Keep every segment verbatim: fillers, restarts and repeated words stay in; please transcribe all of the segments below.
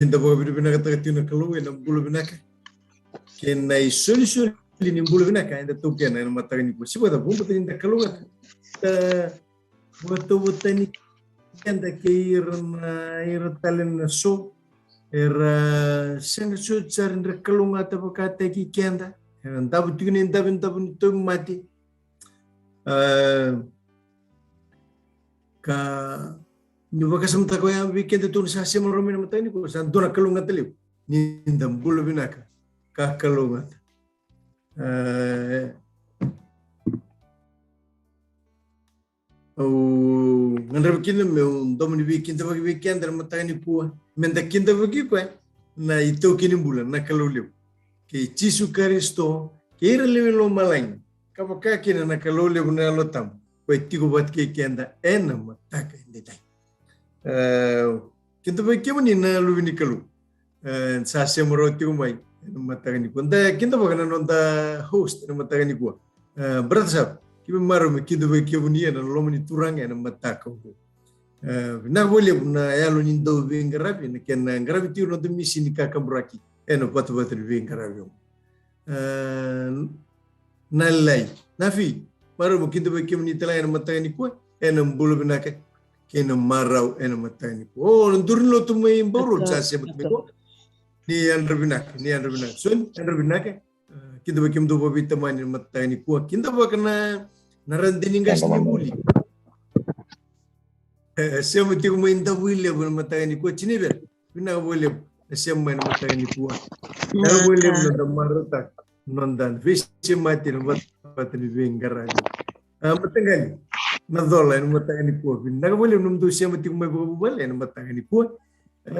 da vakavinavinakataka tiko na Kalou ena bula vinaka kei na isolisoli ni bula vinaka eda taukena ena mataka nikua. Se vakacava, vuqa ni da kalougata, da vakatauvatani keda kei ira na, ira tale na so era sega soti sara ni ra kalougata vakataki keda. Era davo tiko na idavodavo ni tauvimate. A, ka ni vakasamataka oya vei keda tu na sa sema rawa mai na mataka nikua, sa dua na kalougata levu ni da bula vinaka ka kalougata. E, au gadreva kina meu domo ni veikidavaki vei keda na mataka nikua, me da kidavaki koya na itaukei ni bula, na Kalou levu, kei Jisu Karisito, kei ira lewe i lomalagi, ka vaka kina na Kalou levu na Yalo Tabu, koya e tiko vata kei keda ena mataka edaidai. E, kidavaki kemuni na luve ni Kalou. E, sa sema rawa tiko mai ena mataka nikua. Da kidavaka na noda host ena mataka nikua. E, Brother Sap, keimami marau me kidavaki kemuni ena loma ni Turaga ena mataka oqo. E, vinaka vakalevu na yalo ni dau veiqaravi, na kena qaravi tiko na noda misini kakaburaki ena vatavata ni veiqaravi oqo. E, na lai. Nafi, marau mo kidavaki kemuni tale ga ena mataka nikua, ena bula vinaka kei na marau ena mataka nikua. O, na duru ni lotu mai Bauru sa sema tiko mai qo. Ni yadra vinaka, ni yadra vinaka. So, ni yadra vinaka. E, kidavaki kemudou vakaveitamani ena mataka nikua. Kidavaka na, na rade ni qase ni vuli. E, sema tiko mai Davuilevu ena mataka nikua, Tinivera. Vinaka vakalevu na sema mai na mataka nikua. Vinaka vakalevu na noda marautaka, noda veisemati ena vatavata ni veiqaravi. A, mataqali Nacola ena mataka nikua. Vinaka vakalevu nomudou sema tiko mai vakavuvale ena mataka nikua. E,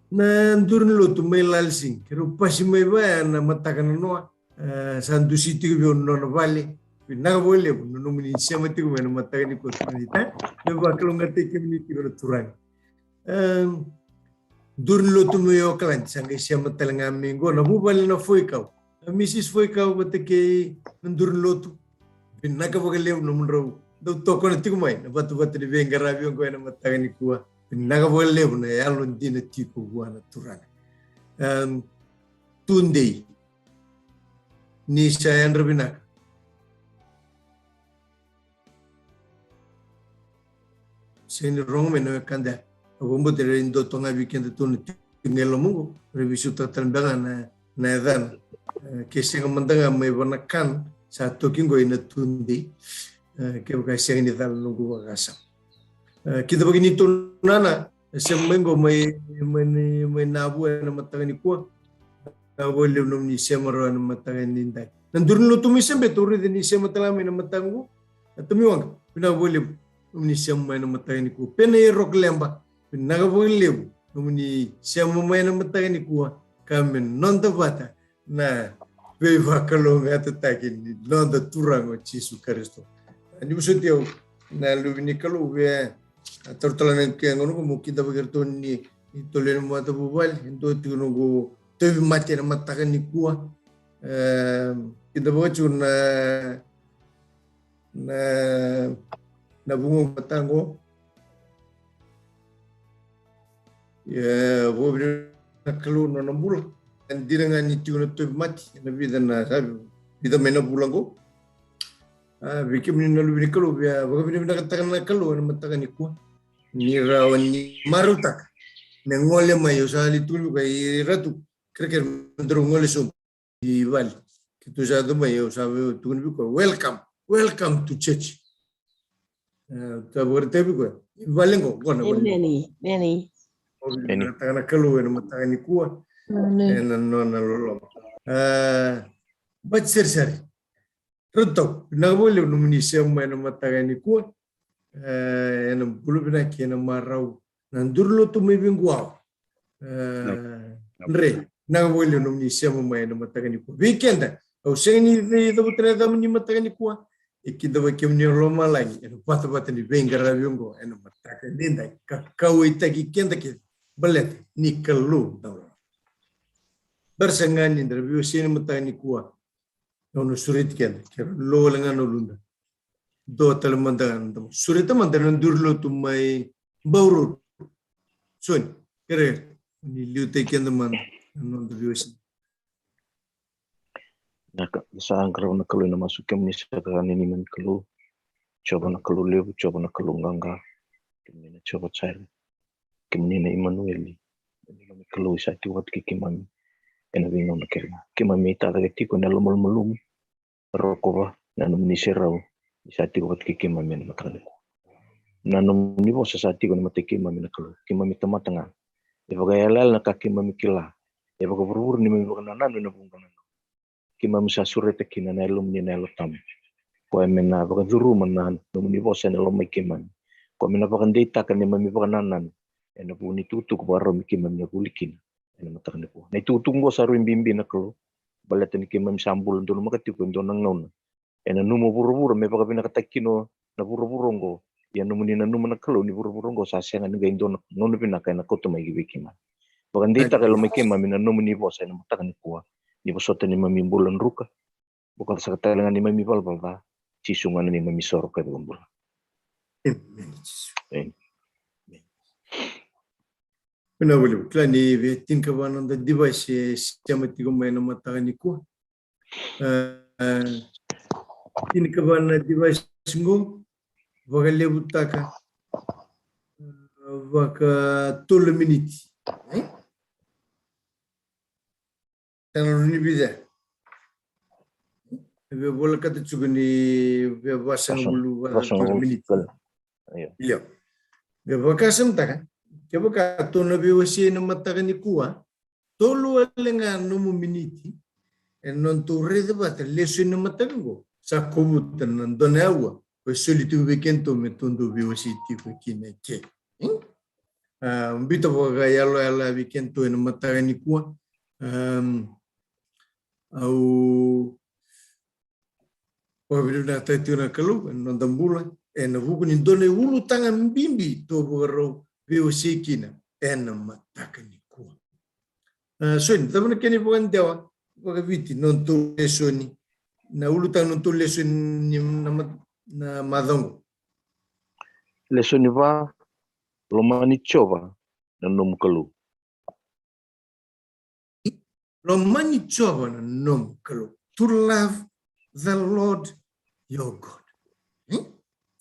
na duru ni lotu mai Lalsing, keirau pasi mai vaya na mataka nanoa. E, sa dusi tiko vei au na nona vale. Vinaka vakalevu na nomuni sema tiko mai na mataka nikua, turaga ni ta. Me vakalougatataki kemuni tiko na Turaga. E, duru ni lotu mai Okaladi, sa qai sema tale ga mai qo na vuvale na Foikau. Na Misis Foikau vata kei na duru ni lotu. Vinaka vakalevu nomudrau dau tokona tiko mai na vatavata ni veiqaravi oqo ena mataka nikua. Vinaka vakalevu na yalo dina tiko vua na Turaga. E, tudei. Ni sa yadra vinaka. Sega ni rogo mai na wekada. Au vakabauta era dua toka ga vei keda tu na tiko e loma qo, era veisautaka tale beka ga na, na yacana. E, ke sega mada ga mai Vanakan, sa toki qo ina tudei. E, kevaka e sega ni cala noqu vakasama. E, kidavaki ni tou nana, e sema mai qo mai, mai, mai Navu ena mataka nikua. Vinaka vakalevu nomuni sema rawa ena mataka edaidai. Na duru ni lotu mai Sebeta, au raica ni sema tale ga mai na mataka qo. Na Tomiwaqa, vinaka vakalevu nomuni sema mai na mataka nikua. Pena e Rokoleba, vinaka vakalevu nomuni sema mai na mataka nikua. Ka me noda vata na veivakalougatataki ni noda Turaga o Jisu Karisito. Ni vosoti au na luve ni Kalou, via taura tale na ke gauna qo mo kidavaki iratou ni, ni tolu ena matavuvale, e dua tiko noqu tauvimate ena mataka nikua. E, kidavaki tiko na, na, na vugoqu mataqu. Ia, vakavinavinaka na Kalou na nona bula. E dina ga ni tiko na tauvimate ena vica na, sa vica mai na vula qo. A, vei kemuni na luve ni Kalou, via vakavinavinakataka na Kalou ena mataka nikua. Ni rawa ni marautaka me gole mai, au sa lai tukuna vei koya, i Ratu, kerekere me daru gole sobu i vale. Keitou sa yaco mai, au sa vei tukuna vei koya, welcome, welcome to church. E, sa vakaraitaka vei koya, i vale qo, qo na vale. Emeni, emeni. Vakavinavinakataka na Kalou ena mataka nikua. Emeni. Ena nona loloma. E, Bati Sarisari. Ratou, vinaka vakalevu nomuni sema mai na mataka nikua. E, ena bula vinaka kei na marau na duru ni lotu mai Veiguau. E, Dre, vinaka vakalevu nomuni sema mai na mataka nikua. Vei keda, au sega ni, ni cavuta na yacamuni mataka nikua. E kidavaki kemuni o lomalagi ena vatavata ni veiqaravi oqo ena mataka edaidai, ka kauwaitaki keda kece baleta ni Kalou dau loloma. Bera sara ga ni da veiwasei na mataka nikua. Au na sureti keda, keirau lo wale ga na uluda. Dua tale mada ga na dau sureta mada na duru ni lotu mai Bauru. Soni, kere, ni liutaki keda mada na noda veiwasei. Vinaka, sa qarava na Kalou ena masu. Kemuni saka ni neimami Kalou, Jiova na Kalou levu, Jiova na Kalou qaqa. Kemuni na Jiova Jaire, kemuni na Imanueli. Kemuni na Kalou sa tiko vata kei keimami ena veigauna kece ga. Keimami tacake tiko ena yalomalumalumu, rokova na nomuni serau ni sa tiko vata kei keimami ena mataka nikua. Na nomuni vosa sa tiko ena mata i keimami na Kalou, keimami tamata ga. E vakayalayala na ka keimami kila, e vakavuravura neimami vakanananu ena vuqa na gauna. Keimami sa sureta kina na Yalomuni na Yalo Tabu, koya me na vakacuruma na nomuni vosa ena loma i keimami, koya me na vakadeitaka neimami vakanananu ena vuku ni tukutuku vakarau me keimami na vuli kina ena mataka nikua. Na itukutuku oqo sa rui bibi na Kalou, baleta ni keimami sa bula donumaka tiko e dua na gauna e nanuma o vuravura me vakavinakataki kina na vuravura oqo. Ia nomuni nanuma na Kalou ni vuravura oqo sa sega ni qai dua na gauna vinaka ena kauta mai ki vei keimami. Vakadeitaka e loma i keimami na nomuni vosa ena mataka nikua, ni vosota neimami bula druka, bokoca saka tale ga neimami valavala ca. Jisu ga na neimami isoro ka iVakabula. Emeni, Jisu. Emeni. Vinaka vakalevu. Kila ni via tinikava na noda device e sema tiko mai na mataka nikua. E, tinikava na device qo, vakalevutaka, e, vaka tolu na miniti. E? Sa na rui ni vica. E via volekata tiko ni via vasagavulu, vasagavulu, vasagavulu na miniti. Io. Io. Via vakasamataka, kevaka tou na veiwasei ena mataka nikua, tolu wale ga nomu miniti, ena nodatou raica vata lesoni ena mataka qo, sa kovuta na dua na aua, ko e soli tiko vei kedatou me tou dau veiwasei tiko kina eke. Hmm? A, biuta vakayaloyalo vei kedatou ena mataka nikua. Am, au vakavinavinakataka tiko na Kalou ena noda bula, ena vuku ni dua na iulutaga bibi tou vakarau veiwasei kina ena mataka nikua. A, Soni, cava na kena ivakadewa vakaviti na nodatou lesoni, na ulutaga na nodatou lesoni ni na ma-, na macawa qo? Lesoni va, lomani Jiova na nomu Kalou. Lomani Jiova na nomu Kalou. To love the Lord your God. Hmm?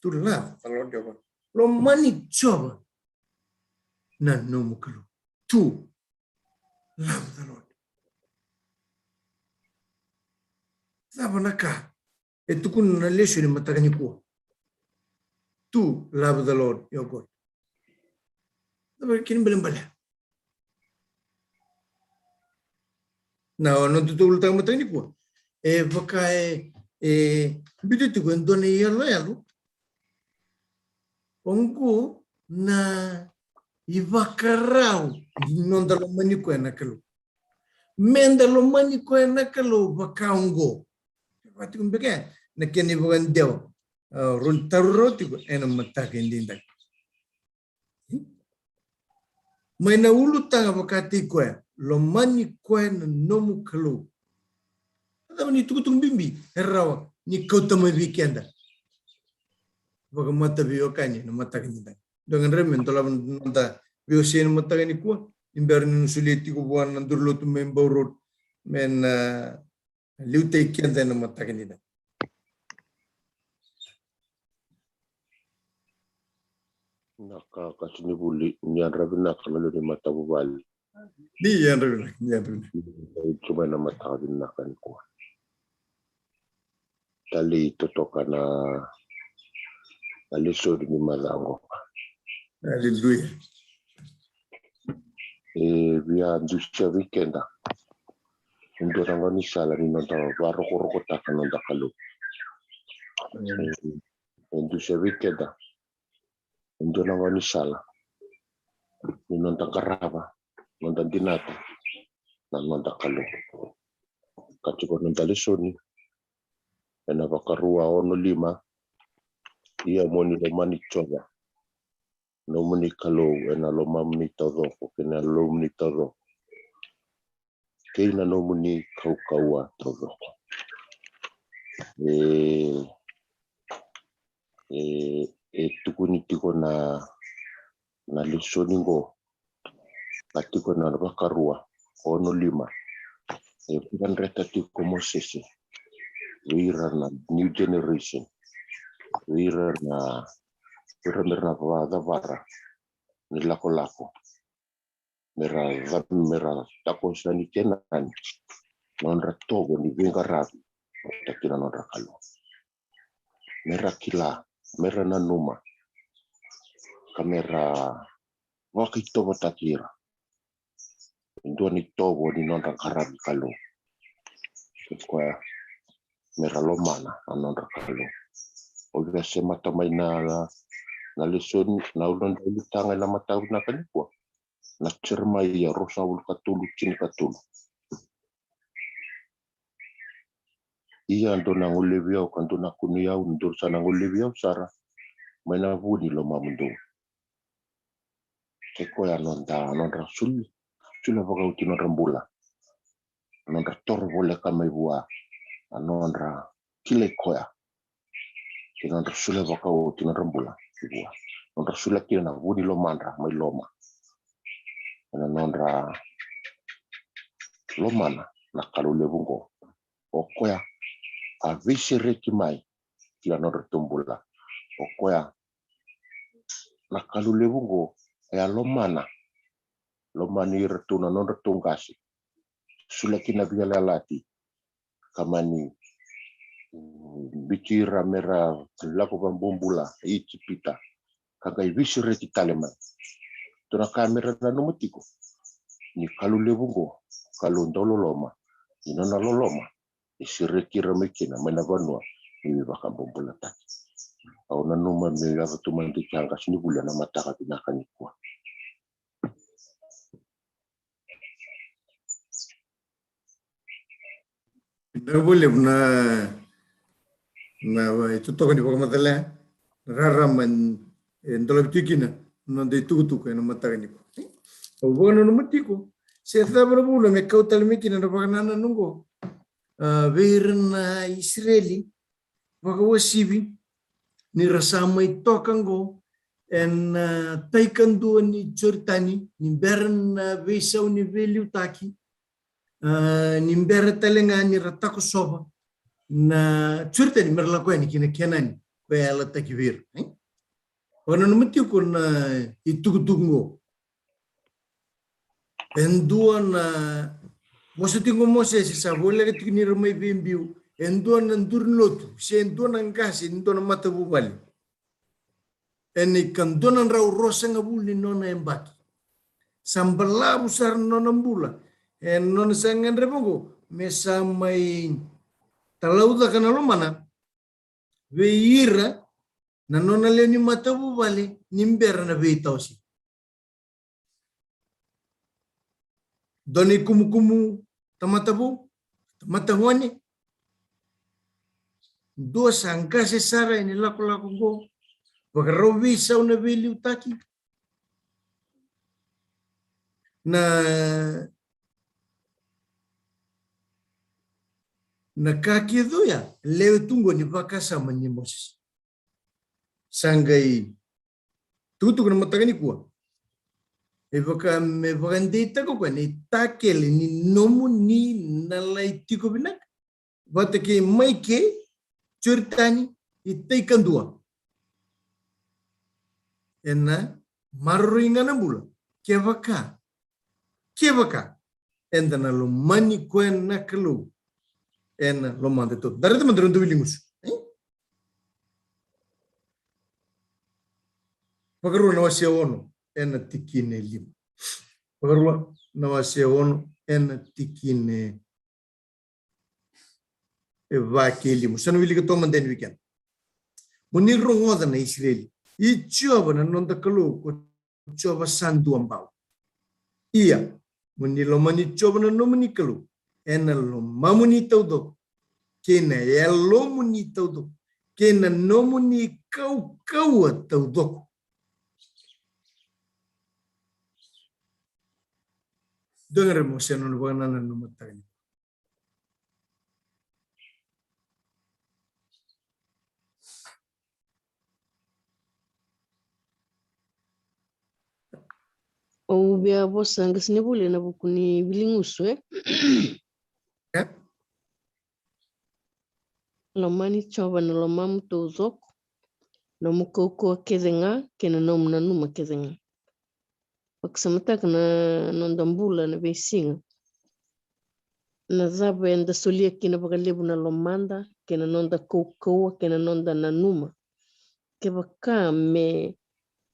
To love the Lord your God. Lomani Jiova na nomu Kalou. To love the Lord. Cava na ka e tukuna na lesoni mataka nikua? To love the Lord your God. Cava kena ibalebale? Na, na nodatou ulutaga mataka nikua, e vaka e, e biuta tiko e dua na iyaloyalo. Oqo na ivakarau ni noda lomani koya na Kalou. Meda lomani koya na Kalou vaka oqo. Vaka tiko beka na kena ivakadewa, a, rau taura rawa tiko ena mataka edaidai. Mai na ulutaga vakataki koya, lomani koya na nomu Kalou. Cava na itukutuku bibi e rawa ni kauta mai vei keda? Vakamataveitaki ena mataka edaidai. Dua ga na rawa me dolava na noda veiwasei ena mataka nikua, ni bera niu na solia tiko vua na duru lotu mai Bau Road me na liutaki keda ena mataka edaidai. Na ka, ka tini vuli, ni yadra vinaka na lewe ni matavuvale. Ni yadra vinaka, ni yadra vinaka. Ni yadra vinaka. Ni yadra vinaka. Talei totoka na, na lesoni ni macawa qo. Aleluya. E via dusia vei keda e dua na gaunisala ni noda vakarokorokotaka na noda Kalou. Amen. E, e dusia vei keda e dua na gaunisala ni noda qarava, noda dinata na noda Kalou. Ka tiko na noda lesoni ena Vakarua ono lima: Ia mo ni lomani Jiova nomuni Kalou ena lomamuni taucoko kei na yalomuni taucoko kei na nomuni kaukauwa taucoko. E, e, e tukuni tiko na, na lesoni qo ka tiko na Vakarua ono lima. E vakadreta tiko Mosese vei ira na new generation, vei ira na, vei ira me ra na vakacavara ni lakolako, me ra ca-, me ra takoso yani Kenani, nodra tovo ni veiqaravi vata kei na nodra Kalou. Me ra kila, me ra nanuma, ka me ra vakaitovataki ira e dua na itovo ni nodra qaravi Kalou. Kei koya, me ra lomana na nodra Kalou. Au via semata mai na, na lesoni, na ulutaga ena mataka vinaka nikua, na Jeremaia ruasagavulu ka tolu, tinikatolu. Ia dou na golevi au, ka dou na kunei au, dou sa na golevi au sara mai na vu ni lomamudou. Kei koya noda, nodra sula, sula vakaoti nodra bula, nodra toro voleka mai vua, a nodra kilai koya. Kei nodra sula vakaoti nodra bula ki vua, nodra sula kina na vu ni lomadra mai loma, ena nodra lomana na Kalou levu oqo. O koya a veisereki mai ki na nodratou bula. O koya na Kalou levu oqo, e a lomana, lomani iratou na nodratou qase, sula kina veiyalayalati, ka mani, mm, biuti ira me ra lako vakabobula e Ijipita, ka qai veisereki tale mai. Dua na ka me ra nanuma tiko, ni Kalou levu oqo, Kalou dau loloma, ni nona loloma e sereki ira mai kina mai na vanua ni veivakabobulataki. Au nanuma me yaco tu mai na qasenivuli ena mataka vinaka nikua. Vinaka vakalevu na, na itotoka ni vakamacala, na rarama e dolavi tu kina na noda itukutuku ena mataka nikua. Au vakananuma tiko se cava na vuna me kau tale mai kina na vakanananu oqo, a, vei ira na Isireli vakauasivi, ni ra sa mai toka oqo ena, a, tai kadua ni Joritani, ni bera na veisau ni veiliutaki, a, ni bera tale ga ni ra takosova na Joritani me ra lako yani ki na Kenani ko e yalataki vei ira, e? Vakananuma tiko na itukutuku oqo. E dua na, vosa tiko o Mosese, sa voleka tiko ni ra mai veibiu, e dua na duru ni lotu se e dua na qase ni dua na matavuvale, ena ikadua na drau ruasagavulu ni nona yabaki, sa balavu sara na nona bula, ena nona sa gadreva oqo me sa mai talaucaka na lomana vei ira na nona lewe ni matavuvale ni bera na veitawasei. Dua na ikumukumu tamata vou, tamata gone, dua sa qase sara ena ilakolako oqo, vakarau veisau na veiliutaki. Na, na ka kece oya, lewe tu oqo ni vakasama nei Mosese. Sa qai tukutuku na mataka nikua, e vaka me vakadeitaka o koya na itakele ni nomuni na lai tiko vinaka vata kei mai kei Joritani, itai kadua. Ena maroroi ga na bula kevaka, kevaka eda na lomani koya na Kalou ena lomada taucoko. Da raica mada na noda wiligusu, e? Vakarua na wase ono ena tikina e lima. Vakarua na wase ono ena tikina e va kei lima. Sa na wilika toka mada yani vei keda. Mo ni rogoca na Isireli, i Jiova na noda Kalou ko Jiova sa dua bau. Ia, mo ni lomani Jiova na nomuni Kalou ena lomamuni taucoko, kei na yalomuni taucoko, kei na nomuni kaukauwa taucoko. Dua ga na Mosese nona vakanananu ena mataka nikua. Au via vosa, qasenivuli, ena vuku ni wiligusu, e? E? Lomani Jiova na lomamu taucoko, nomu kaukauwa kece ga, kei na nomu nanuma kece ga. Vakasamataka na noda bula na veisiga. Na cava eda solia kina vakalevu na lomada, kei na noda kaukauwa, kei na noda nanuma. Kevaka me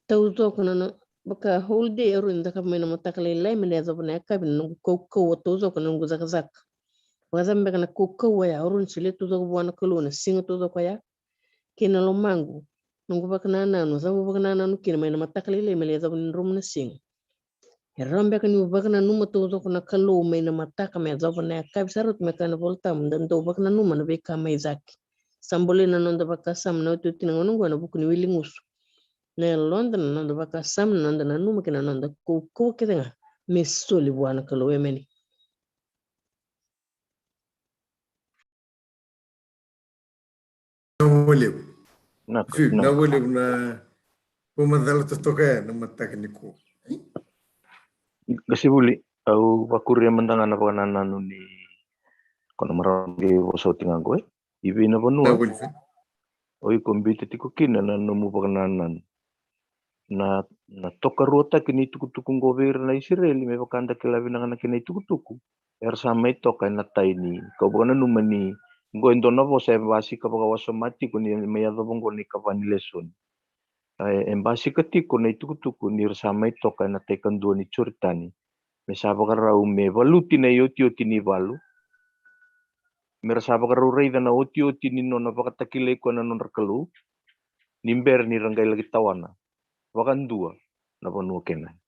taucoko na, na, vaka whole day, au rawa ni cakava mai na mataka lailai me na yacova na yakavi na noqu kaukauwa taucoko, na noqu cakacaka. Vakacava beka na kaukauwa ya, au rawa ni solia taucoko vua na Kalou na siga taucoko ya? Kei na lomaqu, noqu vakanananu, cava au vakanananu kina mai na mataka lailai me lai yacova ni dromu na siga? E rawa beka niu vakananuma taucoko na Kalou mai na mataka me yacova na yakavi, sa rauta me kaya na iVolatabu, da dau vakananuma na veika mai cake. Sa bolei na noda vakasama na iotioti ni gauna oqo ena vuku ni wiligusu. Na yaloda, na noda vakasama, na noda nanuma kei na noda kaukauwa kece ga me soli vua na Kalou. Emeni. Vinaka vakalevu. Vinaka, Filipe, vinaka. Vinaka vakalevu na vakamacala totoka ya na mataka nikua. Qasenivuli, au vakuria mada ga na vakanananu ni ko na marama qai vosa oti ga qo, e? I vei na vanua, vinaka vakalevu, Filipe, o iko biuta tiko kina na nomu vakanananu? Na, na tokaruataki ni tukutuku qo vei ira na Isireli, me vaka da kila vinaka na kena itukutuku, era sa mai toka ena tai ni, kau vakananuma ni qo e dua na vosa e basika vakawasoma tiko ni mai yacova qo na ikava ni lesoni. E, e basika tiko na itukutuku ni ra sa mai toka ena tai kadua ni Joritani, me sa vakarau me valuti na iotioti ni valu, me ra sa vakarau raica na otioti ni nona vakatakilai koya na nodra Kalou, ni bera ni ra qai laki tawana vakadua na vanua Kenani.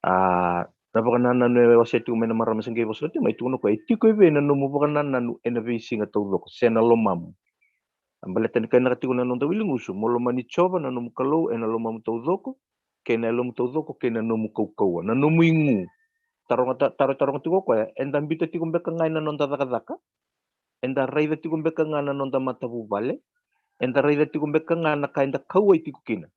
A, na vakanananu e wasea tiko mai na marama se qai vosa oti mai, tukuna o koya, e tiko e vei na nomu vakanananu ena veisiga taucoko, se na lomamu? A, baleta ni kainaka tiko na noda wiligusu, mo lomani Jiova na nomu Kalou ena lomamu taucoko, kei na yalomu taucoko, kei na nomu kaukauwa, na nomu igu. Taroga ta-, taro, taroga tiko o koya, eda biuta tiko beka ga ena noda cakacaka? Eda raica tiko beka ga na noda matavuvale? Eda raica tiko beka ga na ka eda kauwai tiko kina?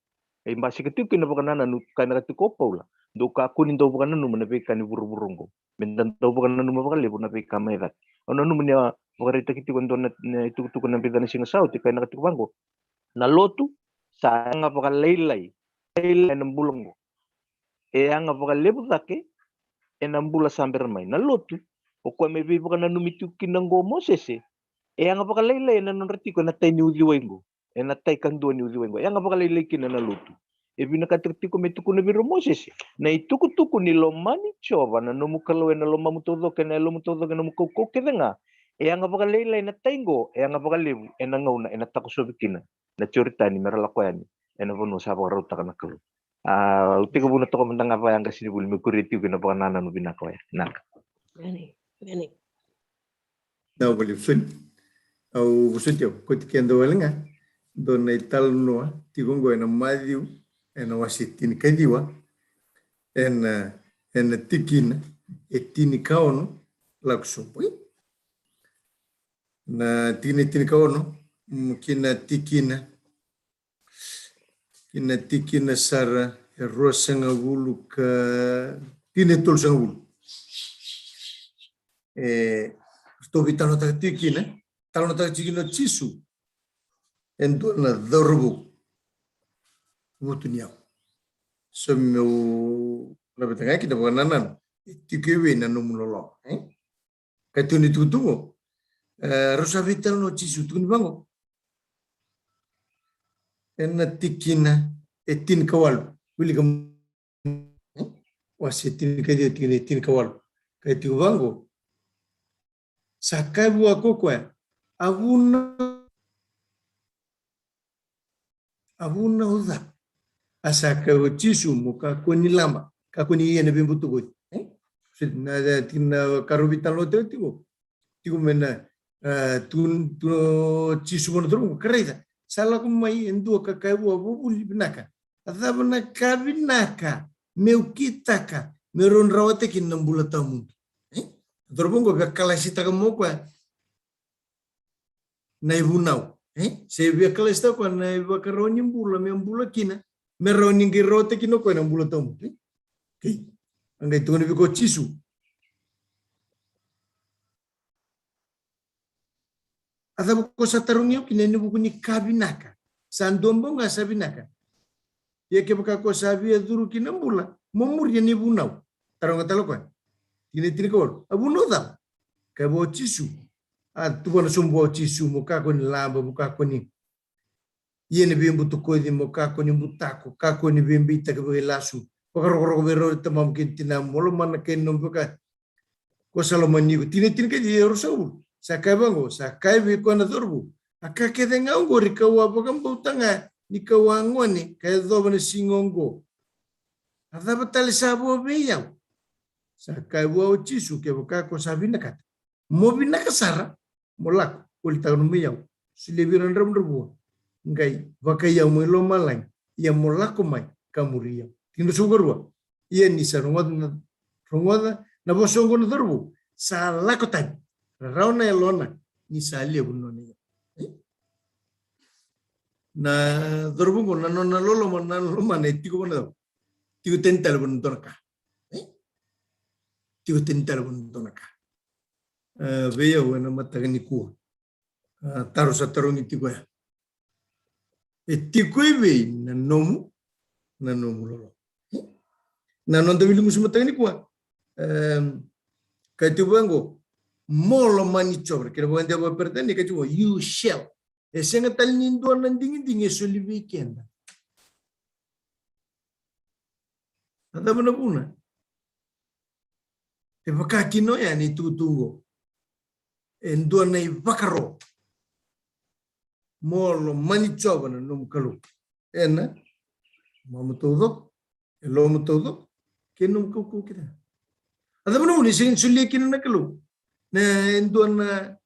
E basika tiko kina vakanananu, kainaka tiko o Paula, dou kakua ni dau vakananuma na veika ni vuravura oqo. Meda dau vakananuma vakalevu na veika mai cake. Au nanuma ni a vakaraitaki tiko e dua na, na itukutuku na vica na siga sa oti, kainaka tiko vaqo, na lotu sa yaga vakalailai, lailai ena bula oqo. E yaga vakalevu cake ena bula sa bera mai. Na lotu, o koya me veivakananumi tiko kina oqo o Mosese, e yaga vakalailai ena nodra tiko ena tai ni uciwai oqo, ena tai kadua ni uciwai oqo. E yaga vakalailai kina na lotu. E vinakata tiko me tukuna vei ira o Mosese na itukutuku ni lomani Jiova na nomu Kalou ena lomamu taucoko, ena yalomu taucoko, ena nomu kaukauwa kece ga. E yaga vakalailai ena tai oqo, e yaga vakalevu ena gauna ena takosovi kina na Joritani me ra lako yani ena vanua sa vakarautaka na Kalou. A, au tekivu na toka mada ga vaya, qasenivuli, me kuria tiko kina vakanananu vinaka oya. Vinaka. Emeni. Emeni. Vinaka vakalevu soni. Au vosoti au, kauti keda wale ga dua na italanoa tiko oqo ena Maciu, ena wase tinikaciwa, ena, ena tikina e tinikaono lako sobu. Na tikina e tinikaono, mm, ki na tikina, ki na tikina sara e ruasagavulu ka, tikina e tolusagavulu. E, ratou veitalanoataka tiko kina, talanoataka tiko kina o Jisu e dua na cauravou vutuniyau. So meu laveta ga kina vakanananu, e tiko e vei na nomu loloma, e? Ka tukuni tukutuku, e, rau sa veitalanoa o Jisu, tukuni vaqo. Ena tikina e tinikawalu, wilika, e? Wase tinikaciwa, tikina e tinikawalu. Ka tukuni vaqo. Sa kaya vua ko koya, a vuna, a vuna o ca. A sa kaya o Jisu, mo kakua ni laba, kakua ni ia na veibutako. E? Na, na, na karua veitalanoa tiko, tiko mai na, e, tu, tu o Jisu vua na turaga, ka raica, sa lako mai e dua ka kaya vua, vuvuli vinaka. A cava na ka vinaka meu kitaka me rau rawata kina na bula tawamudu? E? Turaga qo via kalasitaka mo koya na ivunau. E? Se via kalasitaka o koya na ivakarau ni bula me bula kina, me rawa ni qai rawata kina o koya na bula tawamudu. E? Okei. A qai tukuna vei koya o Jisu. A cava ko sa tarogi au kina ena vuku ni ka vinaka? Sa dua bau ga sa vinaka. Ia kevaka ko sa via curu ki na bula, mo muria na ivunau. Taroga tale o koya. Tikina e tinikawalu. A vunau cava? Kaya vua o Jisu. A tuvana sobu vua o Jisu, mo kakua ni laba, mo kakua ni ia ni veibutakoci, mo kakua ni butako, kakua ni veibeitaki vakailasu. Vakarokoroko vei rau na tamamu kei na tinamu, mo lomana kei na nomu vaka ko sa lomani iko. Tikina e tinikaciwa, e ruasagavulu. Sa kaya vaqo, sa kaya vei koya na cauravou. A ka kece ga oqori kau a vakabauta ga ni kau a gone ka yacova na siga oqo. A cava tale sa vo vei au? Sa kaya vua o Jisu, kevaka ko sa vinakata, mo vinaka sara, mo lako, volitaka na nomu iyau, solia vei ira na dravudravua, qai vakai au mai lomalagi, ia mo lako mai ka muri au. Tikina e ruasagavulu karua. Ia ni sa rogoca na, rogoca na vosa oqo na cauravou, sa lako tani, rarawa na yalona, ni sa levu na nona iyau. E? Na cauravou oqo, na nona loloma, na loloma na e tiko vua na cava? Tiko tani tale vua na dua na ka. E? Tiko tani tale vua na dua na ka. E, vei au ena mataka nikua. A, taro sa tarogi tiko ya. E tiko i vei na nomu, na nomu loloma? Na noda wiligusu mataka nikua. Em, kaya tiko vaqo, mo lomani Jiova. Kena vakadewa vakaperitania, kaya tiko, you shall. E sega tale ni dua na digidigi e soli vei keda. A cava na vuna? E vaka kina oya na itukutuku oqo. E dua na ivakaro. Mo lomani Jiova na nomu Kalou ena yalomu taucoko, e yalomu taucoko, kei na nomu kaukauwa kece ga. A cava na vuna e sega ni solia kina na Kalou na e dua na,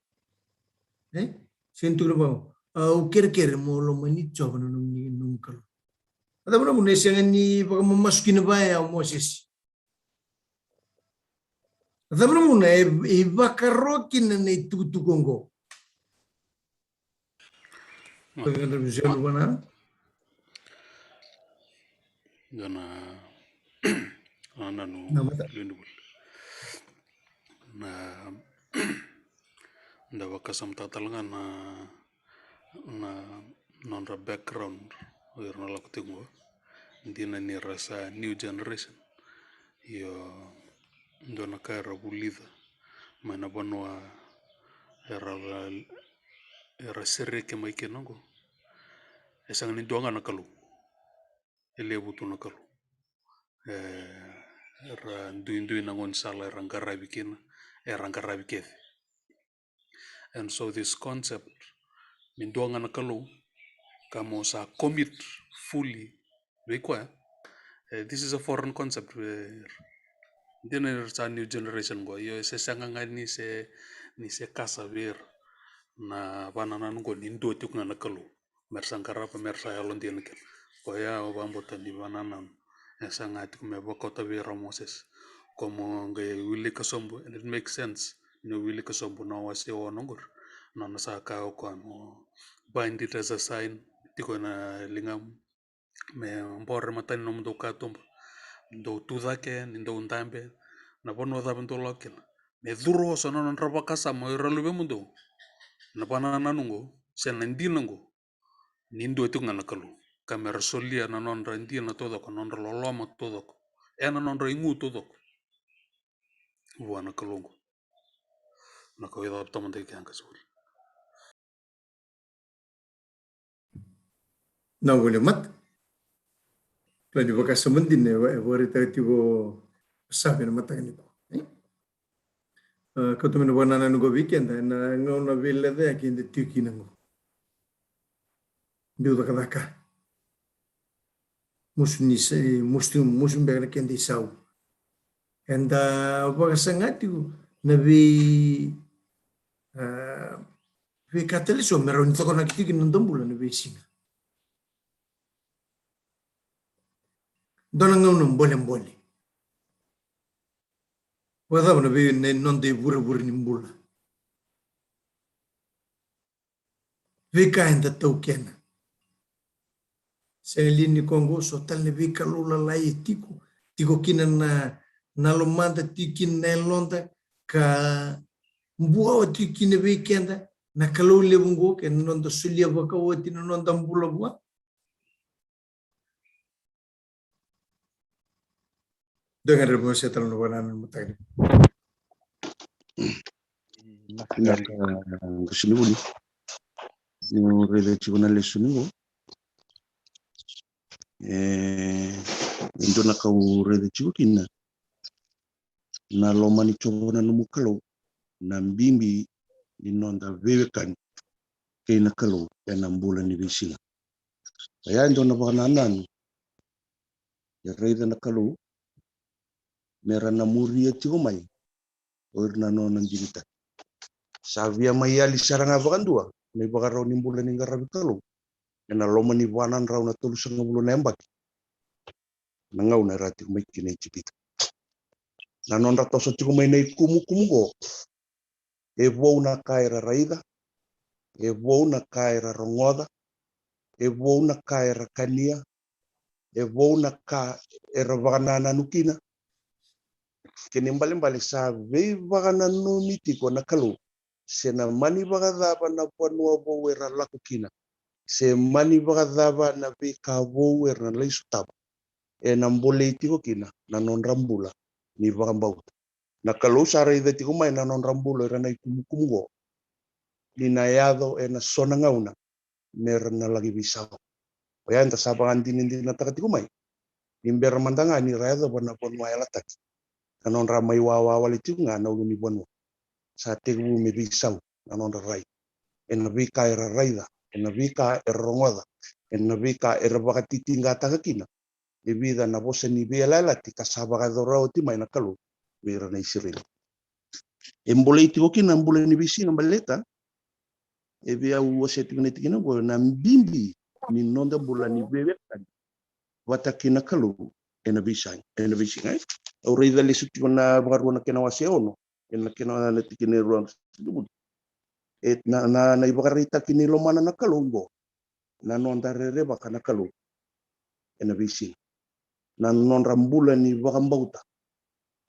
e? Sega ni tukuna vaqo, au kerekere mo lomani Jiova na nomu, nomu Kalou. A cava na vuna e sega ni vakamamasu kina vaya o Mosese? A cava na vuna e, e vakaro kina na itukutuku oqo? Dua na, na nanu, na mata. Na, da vakasamataka tale ga na, na nodra background, o ira na lako tiko qo. Dina ni ra sa new generation. Io, dua na ka era vulica mai na vanua era, era sereki mai kina qo. E sega ni dua ga na Kalou. E levu tu na Kalou. E, era duidui na gaunisala era qaravi kina, era qaravi kece. And so this concept ni dua ga na Kalou, ka mo sa commit fully vei koya, e, this is a foreign concept vei ira. Dina ni ra sa new generation qo, io, e se sega ga ni se, ni se kasa vei ira na vakanananu qo ni dua tiko ga na Kalou. Me ra sa qarava, me ra sa yalodina kina. Koya au vakabauta ni vakanananu e saga tiko me vakauta vei ira o Mosese. Ko mo qai wilika sobu, and it makes sense ni o wilika sobu na wase ono qori. Nona sa kaya o koya mo bind it as a sign, tiko ena ligamu. Me bore e mata ni nomudou katuba. Dou tucake, ni dou dabe. Na vanua cava dou lako kina. Me curu oso na nodra vakasama o ira luvemudou. Na vakanananu qo, se na dina qo. Ni dua tiko ga na Kalou. Ka me ra solia na nodra dina taucoko, na nodra loloma taucoko. Ena nodra igu taucoko. Vua na Kalou qo. Na ka au cavuta mada i ke, qase vuli. Na vuli mata. Kila ni vakasama dina e vakaraitaka tiko o Save ena mataka nikua. E? A, kauta mai na vakanananu qo vei keda ena gauna veilecayaki eda tiko kina qo. Dau cakacaka. Musu ni se, musu, musu beka na keda isau. Eda vakasaga tiko na vei, a, veika tale eso me rawa ni cokonaki tiko na noda bula na veisiga. Dua na gauna bolebole. Vakacava na vei, na noda ivurevure ni bula. Veika eda taukena. Sega li ni ko qo so tale na veika lalai e tiko tiko kina na, na lomada, tiko kina na yaloda, ka buawa tiko kina vei keda na Kalou levu oqo, kei na noda solia vakaoti na noda bula vua. Dua ga na vosota tale na vanua na mataka ni. Vinaka, qase ni vuli. Niu raica tiko na lesoni qo. E, e dua na ka au raica tiko kina. Na lomani Jiova na nomu Kalou, na bibi ni noda veiwekani kei na Kalou ena bula ni veisiga. Oya e dua na vakanananu e raica na Kalou me ra na muria tiko mai o ira na nona digitaki. Sa via mai yali sara ga vakadua na ivakarau ni bula ni qaravi Kalou ena loma ni va na drau na tolusagavulu na yabaki. Na gauna era tiko mai kina Ijipita. Na nodra toso tiko mai na ikumukumu qo. E vou na ka era raica, e vou na ka era rogoca, e vou na ka era kania, e vou na ka era vakanananu kina. Kena ibalebale sa veivakananumi tiko na Kalou se na mani vakacava na vanua vou era lako kina, se mani vakacava na veika vou era na lai sotava, ena bolei tiko kina na nodra bula ni vakabauta. Na Kalou sa raica tiko mai na nodra bula era na ikumukumu qo, ni na yaco ena so na gauna me ra na laki veisau. Oya eda sa vakadinadinataka tiko mai ni bera mada ga ni ra yacova na vanua yalataki, na nodra mai wawa wale tiko ga na ulunivanua. Sa tekivu me veisau na nodra rai ena veika era raica, ena veika era rogoca, ena veika era vakatitiqataka kina e vica na vosa ni veiyalayalati ka sa vakayacora oti mai na Kalou vei ira na Isireli. E bolei tiko kina na bula ni veisiga baleta e via wasea tiko na tikina oqo na bibi ni noda bula ni veiwekani vata kei na Kalou ena veisiga, ena veisiga. Au raica lesu tiko na Vakarua na kena wase ono, ena kena na tikina e rua. E na, na, na ivakaraitaki ni lomana na Kalou oqo, na noda rerevaka na Kalou ena veisiga, na nodra bula ni vakabauta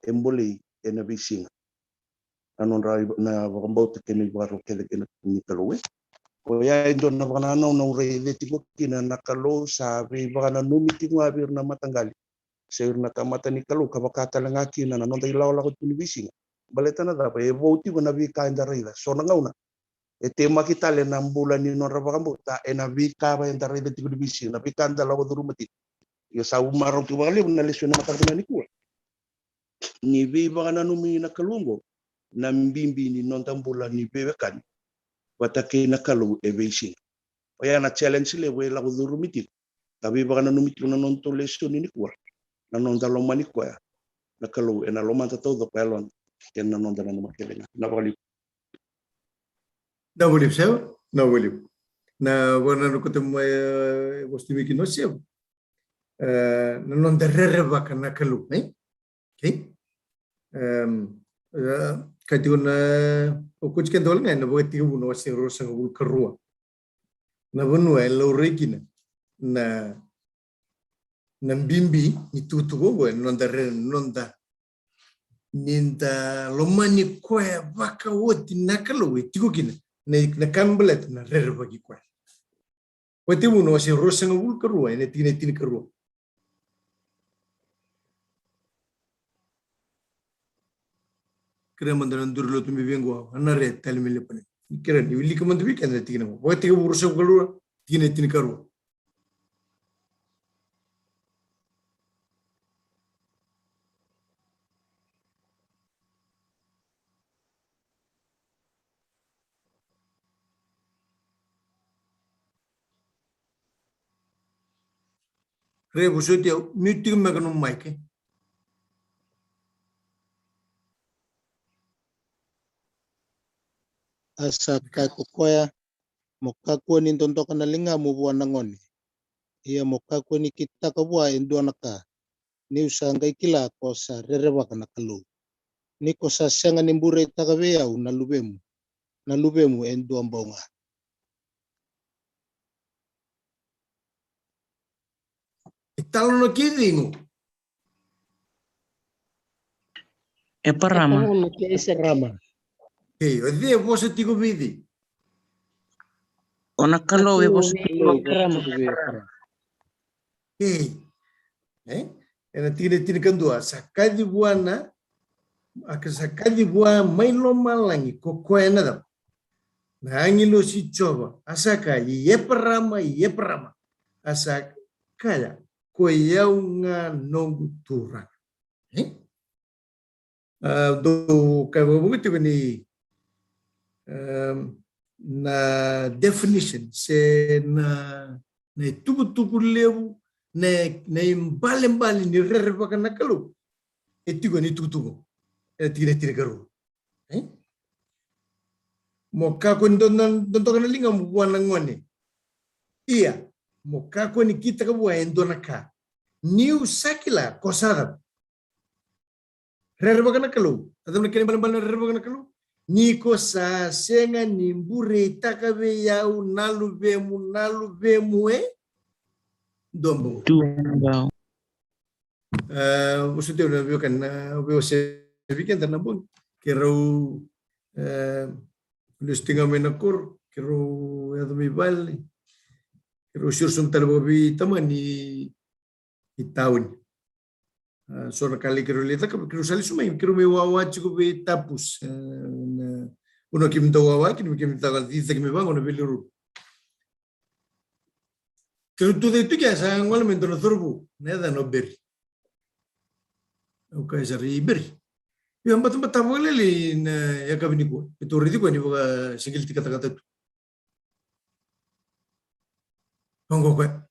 e bolei ena veisiga, na nodra iva-, na vakabauta kei na ivakarau kece kei na Kalou. E oya e dua na vakananau au raica tiko kina na Kalou sa veivakananumi tiko ga vei ira na mataqali se ira na tamata ni Kalou ka vaka tale ga kina na noda ilakolako tiko ni veisiga. Baleta na cava? E vou tiko na veika eda raica so na gauna. E temaki tale na bula ni nodra vakabauta ena veika eda raica tiko ni veisiga, na veika eda lako curuma tiko. Ia sa marau tiko vakalevu na lesu ena mataka nikua. Ni veivakananumi na Kalou oqo na bibi ni noda bula ni veiwekani vata kei na Kalou e veisiga. Oya na challenge levu e lako curumi tiko ka veivakananumi tiko na noda lesoni nikua, na noda lomani koya na Kalou ena lomada taucoko, yaloda kei na noda nanuma kece ga. Na vakalevu. Na vakalevu, Seva. Na vakalevu. Na vakanananu koto mai, e, vosa tiko mai kina o Seva. E, na noda rerevaka na Kalou, e? Okay? Em, e, ka tiko na, o koti keda wale ga ena Vakatekivu na wase ruasagavulu ka rua. Na vanua e laurai kina na, na bibi ni tukutuku oqo, e noda re-, noda, ni da lomani koya vakaoti na Kalou e tiko kina na, na ka me baleta na rerevaki koya. Vakatekivu na wase ruasagavulu ka rua, ena tikina e tinikarua. Kerea mada na duru lotu mai vei au, au na rai tale me levu. Kerea ni wilika mada vei keda na tikina qo. Vakatekivu ruasagavulu ka rua, tikina e tinikarua. Re, vosoti au, mute tiko mai ka nomu mic, e. A sa kaya ko koya, mo kakua ni dodoka na ligamu vua na gone. Ia mo kakua ni kitaka vua e dua na ka, niu sa qai kila ko sa rerevaka na Kalou. Ni ko sa sega ni bureitaka vei au na luvemu, na luvemu e dua bau ga. E talanoa kei cei qo? Eparama. Eparama kei Esarama. Ei, o cei e vosa tiko vei cei? O na Kalou e vosa tiko vei Eparama. Ei. E? Ena tikina tinikadua, sa kaci vua na, a ka sa kaci vua mai lomalagi ko koya na cava? Na agilosi Jiova, a sa kaya, i Eparama, i Eparama. A sa kaya, ko i au ga noqu Turaga. E? A, dou kaya vakavuqa tiko ni, em, na definition se na, na itukutuku levu, na, na ibalebale ni rerevaka na Kalou. E tiko ni tukutuku. E tiko na tinikarua. E? Mo kakua ni dodona, dodoka na ligamu vua na gone. Ia, mo kakua ni kitaka vua e dua na ka. Niu sa kila ko sa cava? Rerevaka na Kalou. A cava na kena ibalebale na rerevaka na Kalou? Ni ko sa sega ni bureitaka vei au na luvemu, na luvemu e duabau. Duabau. A, vosoti au na veiwekani, na veiwasei vei keda na bogi. Keirau, e, lesu tiko ga mai na koro, keirau yaco mai vale. Keirau siro sobu tale vakaveitama ni i tauni. A, so na ka lai keirau lai cakava, keirau sa lesu mai, keirau mai wawa tiko vei Tapus. E, na, vanua keimami dau wawa kina, keimami caka cicaki mai vaqo na veiliutaki. Keirau tucake tu ke sa gole mai dua na cauravou, na yacana o Beri. Au kaya sara, i Beri, io, batabata vakalailai na yakavi nikua. Keitou raici koya ni vakasigileti katakata tu. Oqo koya.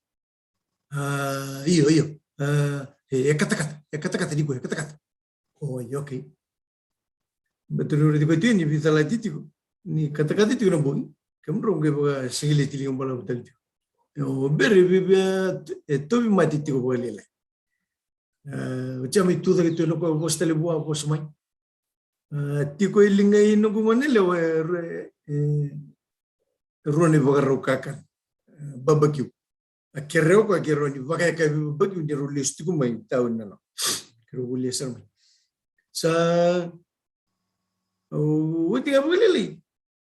A, io, io. A, e, e katakata, e katakata nikua, e katakata. Oi, okay. Baleta niu raici koya tiko ni veicalati tiko, ni katakata tiko na bogi. Kemudrau qai vakasigileti liga balavu tale tiko. O Beri e viavia, e tauvimate tiko vakalailai. A, oti a mai tucake tu, ena koya vosa tale vua, vosa mai. A, tiko e ligai noqu goneyalewa e, e, e rua na ivakarau kakana. E, babakiu. A kerea o koya, kerea ni vakayakavi babakiu ni rau lesu tiko mai tauni na nona. Keirau volia sara mai. Sa, au oti ga vakalailai.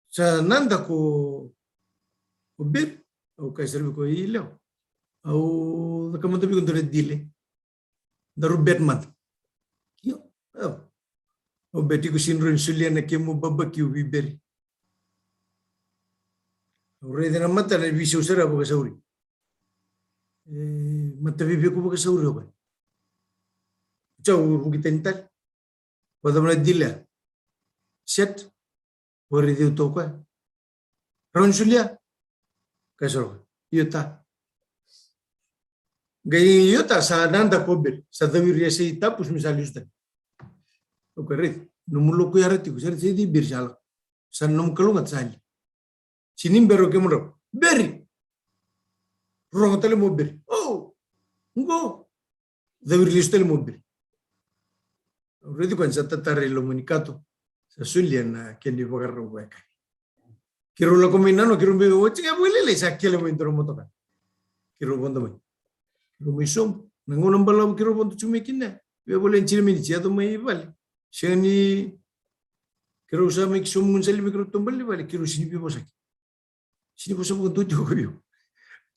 Sa nada ko, ko Beri, au kaya sara vei koya, i lewa, au caka mada vei iko dua na dile. Daru bet mada. Io, au, au bet iko sega ni rawa ni solia na kemu babakiu vei Beri. Au raica na matana e veisau sara vakasauri. E, mataveiveiku vakasauri o koya. Jau vuki tani tale. Vakacava na dile? Set. Vakaraici au tu o koya. Rawa ni solia? Kaya sara o koya, io ta. Qai io ta, sa nada ko Beri, sa cawiri e sa i Tapus me sa lesu tani. Au kaya, raici, nomu loku yara tiko, sa raici Beri sa lako. Sa nomu kalougata sa li. Sega ni bera o kemudrau. Beri! Rogo tale mai o Beri. O! Qo! Cawiri lesu tale mai o Beri. Au raici koya ni sa tatara i loma ni kato. Sa solia na kena ivakarau vakayakavi. Keirau lako mai nanoa, keirau mai oti ga vakalailai, sa kele mai dua na motoka. Keirau vodo mai. Keirau mai sobu. Na gauna balavu keirau vodo tu mai kina, via voleka ni tini na miniti, yaco mai vale. Sega ni, keirau sa mai ki sobu gunu sa li mai, keirau toba i vale, keirau sega ni veivosaki. Sega ni vosa vakadua tiko ko iko.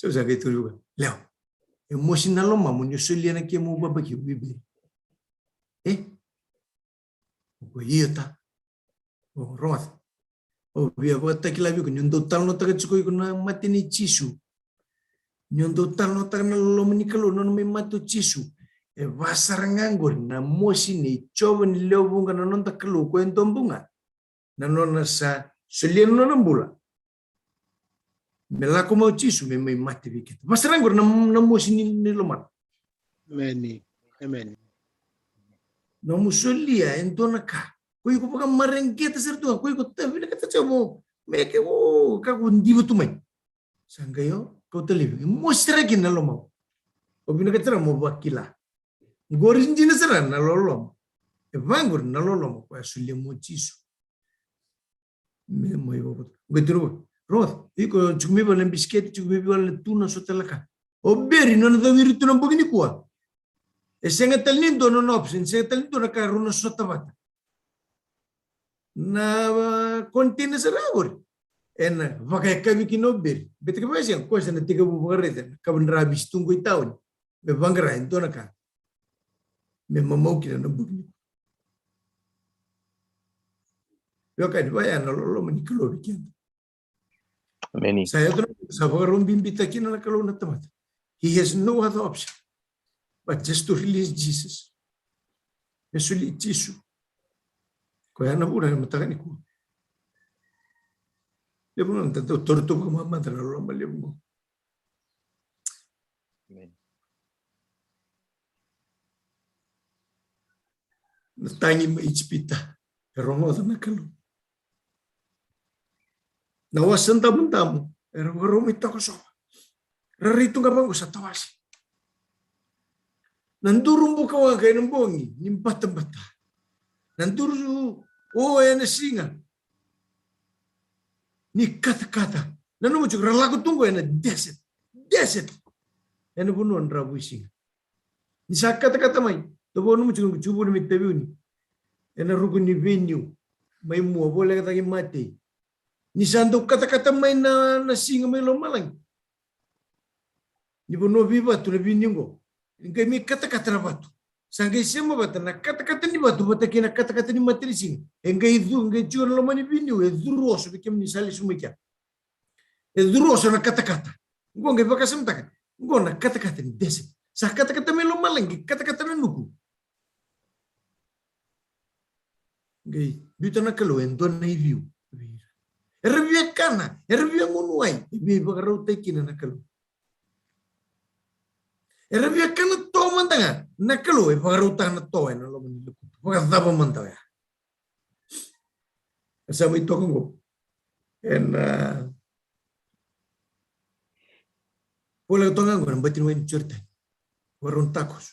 Au sa qai tukuna vua, lewa, e mosi na lomamu niu solia na kemu babakiu vei Beri? E? O koya, io ta. O, rogoca. Au via vakatakila vei iko niu dau talanoataka tiko iko na mate nei Jisu. Niu dau talanoataka na loloma ni Kalou, nona mai mate o Jisu. E va sara ga qori na mosi nei Jiova ni lewe vuqa na noda Kalou, koya e dua bau ga. Na nona sa solia na nona bula me lako mai o Jisu me mai mate vei keda. Va sara qori na, na mosi ni, ni lomana. Emeni. Emeni. Nomu solia e dua na ka, ko iko vakamareqeta sara tu ga, ko iko ta vinakata sara mo, me ke o, ka ko diva tu mai. Sa qai o, kau talevi, e mosi sara kina na lomau. O vinakata sara mo vakila. Qori dina sara na loloma. E vaqori na loloma koya a solia mai o Jisu. Me mai vakavotu. Qai tukuna vua, rogoca, iko tiko mai vale na bisikete, tiko mai vale na tuna, sota, laka. O Beri, nona cawiri tu na bogi nikua. E sega tale ni dua nona option, sega tale ni dua na ka rau na sota vata. na container sara qori. Ena vakayakavi kina o Beri. Beta ke vakasega, koya sa na tekivu vakaraica na ka ni ra visi tu qo i tauni. Me vaqara e dua na ka me mamau kina na bogi nikua. Veiwekani, vaya na loloma ni Kalou vei keda. Emeni. Sa yaco na, sa vakarau bibitaka kina na Kalou na tamata. He has no other option but just to release Jesus. Me soli Jisu. Koya na vuna e mataka nikua. Levu na da dau toro tu vakamamada na loloma levu qo. Emeni. Na tagi mai Ijipita e rogoca na Kalou. Na Wasa Damudamu era vakarau mai takosova. Ra rai tu ga vaqo sa tawase. Na duru bukawaqa ena bogi ni batabata. Na duru o ena siga ni katakata. Nanuma tiko, ra lako tu qo ena desert. Desert. Ena vanua dravuisiga. Ni sa katakata mai, dou vakananuma tiko, tiko voli mai Taveuni. Ena ruku ni viniu mai mua, voleka cake i Matei. Ni sa dau katakata mai na, na siga mai lomalagi. Ni vanua veivatu na viniu qo. Ni qai mai katakata na vatu. Sa qai sema vata na katakata ni vatu vata kei na katakata ni matanisiga. E qai cu, qai tiko na loma ni viniu, e curu oso vei kemuni sa lesu mai kea. E curu oso na katakata. Qo qai vakasamataka. Qo na katakata ni desert. Sa katakata mai lomalagi, katakata na nuku. Qai biuta na Kalou e dua na iviu. Era via kana, era via gunu wai, e via vakarautaki kina na Kalou. Era via kana toa mada ga, na Kalou e vakarautaka na toa ena loma ni lekutu. Vakacava mada oya? E sa mai toka qo. Ena, ah, voleka toka qo na bati ni wai ni Joritani. Vakarau takoso.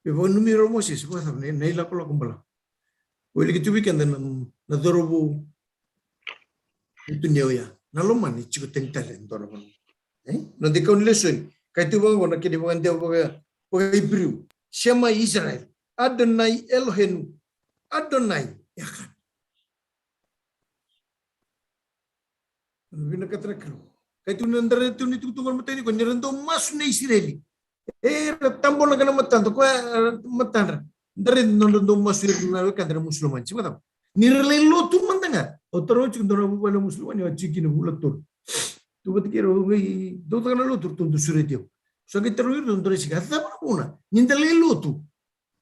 E vakananumi ira o Mosese, vakacava na, na ilakolako balavu. Wiliki tu vei keda na, na cauravou. Utu ni oya. Na lomani tiko tani tale e dua na vanua. E? Na noda ikau ni lesoni. Kai tu vaqo na kena ivakadewa vaka, vaka Iperiu. Shema Israel. Adonai Eloheinu. Adonai Echad. Vinakata na Kalou. Kai tu na dara tu ni tukutuku na matani ko ni ra dau masu na Isireli. Era tabonaka na matada, koya, e, matadra. Dara nodra dau masu ira na wekada na Musulomani. Sima tau. Ni ra lai lotu mada ga. Au taroga tiko dua na vuvale na Musulomani, au tiko kina vula tolu. Tu vata kei ira, au qai dau caka na lotu, ratou dau sureti au. Sa qai tarogi ira, dua na siga, a cava na vuna ni da lai lotu?